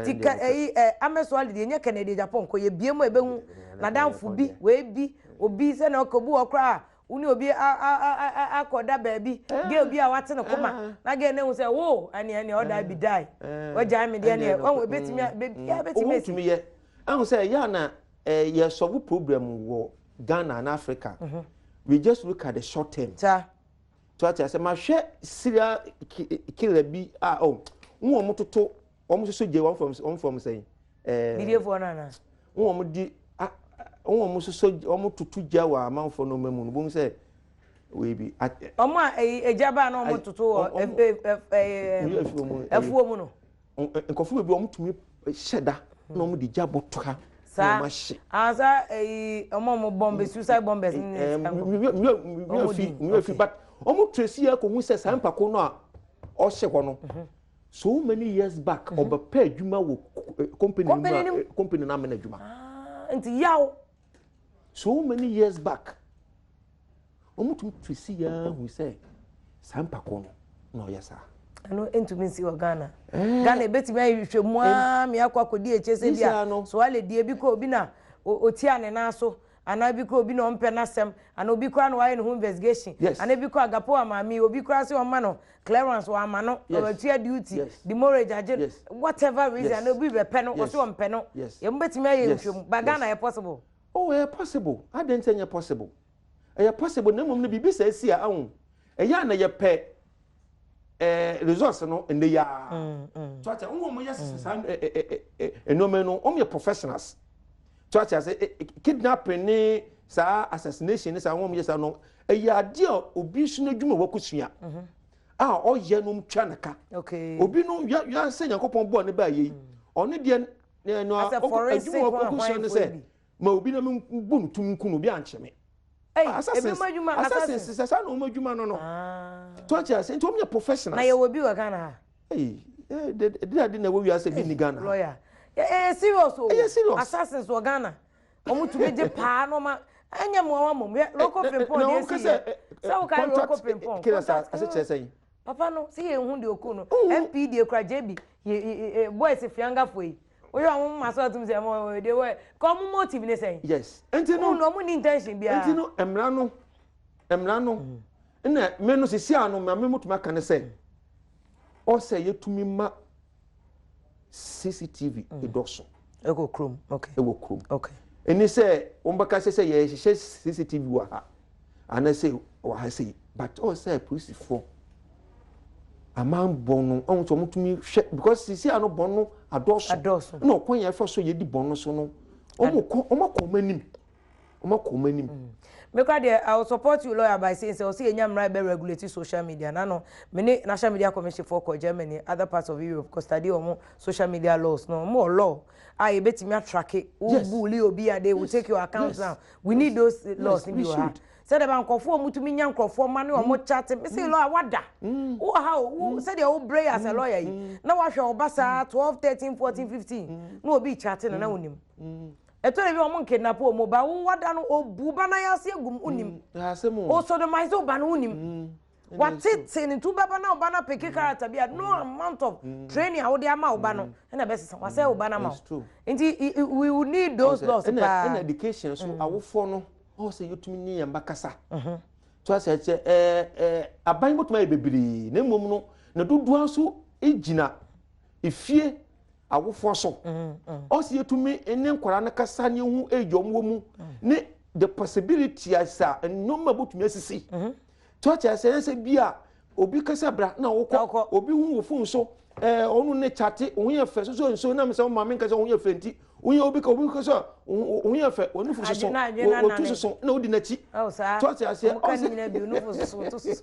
Ti ka ɛyi Ahmed Suale deɛ nyɛ Kennedy Agyapong kɔ yɛ biem a ebehu n'adamfo bi wee bi obi sɛ na ɔkɔ obi wɔ koraa wo ne obi akɔda baabi, girl bi a wate ne koma na girl ne hu sɛ wo ɛne ɔda bi die wagyae me deɛ neɛ ɔhu ebetumi a beebi a ebetumi Owó esi. tumi yɛ ɛhu sɛ ɛyɛ ana yɛ solve problem wɔ Ghana and Africa, we just look at the short term. Saa. So ate ase, ma hwɛ serial killer bi a ɔ wɔn a wɔn toto wɔn soso gye wɔn from sɛn bidiefoɔ no ana. Wɔn a wɔn di a wɔn a wɔn soso wɔn toto gya wɔ amanfoɔ nneɛma mu no bɔn sɛ wei bi Ɔmo a ɛyi egya baa na ɔmo toto wɔ Wɔn ɛfuo mu no. Nkɔfo bebree wɔn tumi hyɛ da na wɔn de gya bɔto ha. Na wɔn ahye. Ah, saa ɛyi wɔn a wɔn bomb suicide bombers ne ne sika nkɔ. Wɔn fi wɔn fi but wɔn trace yɛ kɔ hu sɛ saa mpako no a ɔhyɛ hɔ no so many years back ɔbɛpɛ adwuma wɔ company no mu a company no amena adwuma. Ah, nti yaw. So many years back Wɔtumi trace yɛ ara hu sɛ saa nipa korɔ no na ɔyɛ saa. Ɛno ntumi nsi wɔ Ghana. Eh. Ghana ebetumi ayɛ nhwehwɛmu ara ma akɔ akɔdi akyire sɛ bi a Soale deɛ bi kɔ obi na otia ne nan so anaa bi kɔ obi na ɔmpɛ n'asɛm anaa obi koraa na wayɛ ne ho investigation anaa bi kɔ Agapoa maame yi obi koraa sɛ ɔmma no clearance wamma no ɔtua duty demurrage agye no whatever reason anaa obi bɛpɛ no ɔsɛ ɔmpɛ no yɛn bɛtumi ayɛ nhwehwɛmu but Ghana yɛ possible. Oh ɛyɛ possible adɛn nti ɛnyɛ possible. Ɛyɛ possible na mmom no biribi saa si a ahu ɛyɛ a na yɛpɛ ɛɛ results no ɛnɛ yi ara. So ate wɔn a wɔyɛ saa nneɛma no wɔn yɛ professionals. So ate ase kidnapping ne saa assassination ne saa wɔn yɛ saa no ɛyɛ adeɛ a obi nso n'adwuma wakosua a ɔyɛ no twa ne ka. Obi no wia wia sɛ Nyankopɔn bɔɔ ne baa yɛ yi ɔno deɛ no adwuma wakosua ne sɛ Ma obi na me bɔ no tum nku no obi ankye me. Hey, assassins, ebi mo adwuma assassins sɛ saa na wɔn adwuma no no. Ah. To ate ase nti wɔn yɛ professionals. Na yɛ wɔ bi wɔ Ghana ha. Hey, eh, de de ade na ɛwɔ wiase bi ni Ghana. Lawyer. Ɛyɛ serious o. Ɛyɛ serious. Assassins wɔ Ghana. Wɔn tumi gye paa na wɔn ɛnyɛ mu wɔn mom. Roko Frimpong deɛ esi yɛ. Sɛ wo ka Roko Frimpong. Contract ase kyerɛ sɛn. Papa no sɛ yɛn hu deɛ oku no. MP deɛ kura JB. Boys fiangafo yi. Wohwɛ ɔmo moma so atum sɛ ɛmo de wɔ ka ɔmo motive ne sɛn. Yes. Nti no. Ɔmo ni intention biara. Nti no mmara no mmara no ɛna me no sisi ano ma me motumi aka ne sɛ ɔsɛ yɛtumi ma CCTV ɛdɔso. Ɛwɔ kurom. Okay. Ɛwɔ kurom. Okay. Ɛni sɛ wɔn bɛka sɛ sɛ yɛhyehyɛ CCTV wɔ ha anaasɛ wɔ ha sei but ɔsɛ apolisifoɔ aman bɔn no ɔn sɛ wɔn tumi hwɛ because sisi ano bɔn no adɔɔso adɔɔso ɛna ɔkwan yɛn fa so yɛdi bɔn no so no wɔn kɔ wɔn akɔ wɔn anim wɔn akɔ wɔn anim. Me kora deɛ I will support you lawyer by saying sɛ ɔsɛ yɛnya mmara bɛ regulate social media na no me ne National Media Commission foɔ kɔ Germany other parts of Europe kɔ study wɔn social media laws no wɔn wɔ law a yɛbɛtumi atrake wo bully obi a they will take your account down we need those laws no bi wɔ ha sɛdeɛ ba nkurɔfoɔ a wɔtumi nya nkurɔfoɔ ma ne wɔn chat me se lawyer wada wowɔ ha o wo sɛdeɛ wo brɛ as a lawyer yi na wahwɛ wo ba saa 12 13 14 15 na obi chat no na wonim ɛtɔ da bi wɔn nkidnap wɔn ba wo wada no obu ba na yɛ ase egum wonim o sodomize wo ba no wonim Watete no nti wobɛba na wo ba no apeke character bi a no amount of training a wode ama wo ba no ɛna ɛbɛsesa wasɛe wo ba no ama wo nti we will need those laws paa. Ɛna education so awofoɔ no ɔwɔ sɛ yɛtumi ne yɛn ba kasa to asɛ kyɛ ɛɛ ɛɛ aban bɛtumi ayɛ bebree na mmom no na dodoɔ nso gyina efie awofoɔ so ɔsɛ yɛtumi ne nkwadaa no kasa ne ehu age wɔn wɔ mu ne the possibility asa nneɛma bɛtumi asisi. So ate aseɛ ɛnyɛ sɛ bi a obi kasa bra na wokɔ obi hu wo phone so ɛɛ ɔno ne kyate wo ho yɛ fɛ soso nso nam sɛ wo maame nka sɛ wo ho yɛ fɛ nti woyɛ obi ka obi ka sɛ wo ho yɛ fɛ wɔn nufu soso wɔtu soso na wodi n'akyi so ate aseɛ ɔsɛ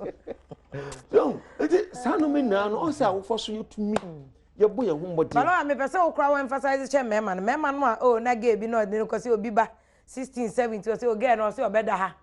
so nti saa nneɛma nyinaa no ɔsɛ awofo so yɛtumi yɛbɔ yɛn ho mmɔden. Balo a mepɛ sɛ wokora wo emphasize kyɛ mmarima no mmarima no a oh na gay bi na ɔde no kɔ sɛ obi ba 16 17 ɔsɛ oh girl no ɔsɛ ɔbɛda ha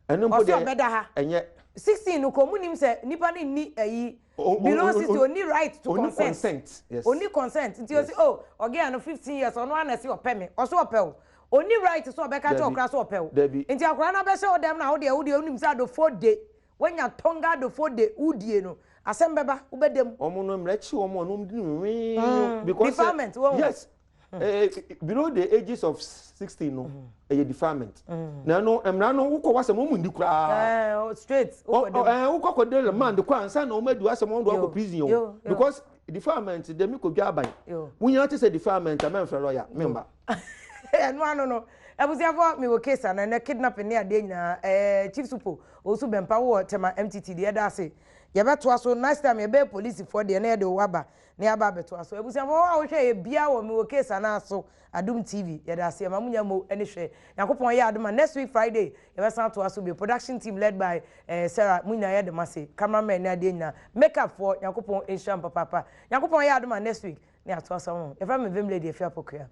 Ɛno mpo Ɔse deɛ ɔbɛda ha. ɛnyɛ. 16 no kɔ ɔmo nim sɛ nipa no nni ayi below 16 ɔnni right to Ɔnni consent. consent yes. Ɔnni consent nti ɔse Yes. oh ɔgɛɛ no 15 years ɔno ara na ɛse ɔpɛ me ɔse ɔpɛ wo ɔnni right sɛ ɔbɛka kyerɛ wo Dabi koraa sɛ ɔpɛ wo dabi. nti akwadaa no abɛhyɛ wo dɛm na wodeɛ wodeɛ wonim sɛ adofo de woanya Tonga adofo de wodie no asɛm bɛba wobɛda mu. Wɔn no mmara kyi wɔn a wɔn di no wee because sɛ Defilement woahu. yes eh, below the ages of 16 no ɛyɛ defilement na ɛno mmara no wokɔ w'asɛm wɔn ndi koraa Eh, straight wokɔ dam. Eh, wokɔ kɔde remand kɔ ansa na wɔn adi w'asɛm wɔn de wakɔ prison o because defilement de mi kɔ dwa aban wonya te sɛ defilement a mɛnfrɛ lawyer memba. Ɛno ano no abusuafoɔ mewɔ case ana ɛnɛ kidnapping ne adeɛ nyinaa ɛɛ chief supo owusu bɛmpa wowɔ tema mtt deɛ ɛda ase yɛbɛtoa so next time yɛbɛyɛ polisifoɔ deɛ na yɛde wo aba na yɛaba abɛtoa so. Abusuafoɔ wo a wohwɛ yɛ biaa wɔ mewɔ case anaa so Adom TV yɛda ase yɛma mo nya mo ani hwɛ. Nyankopɔn yɛ adom a next week Friday yɛbɛsan atoa so bio. Production team led by eh, Sarah mo nyinaa yɛda mo ase. Camera men ne adeɛ nyinaa. Make up foɔ Nyankopɔn nhyira mo papaapa. Nyankopɔn yɛ adom a next week na yɛatoa so ama mo. Yɛfrɛ me Vim Lady Afia Pokuaa.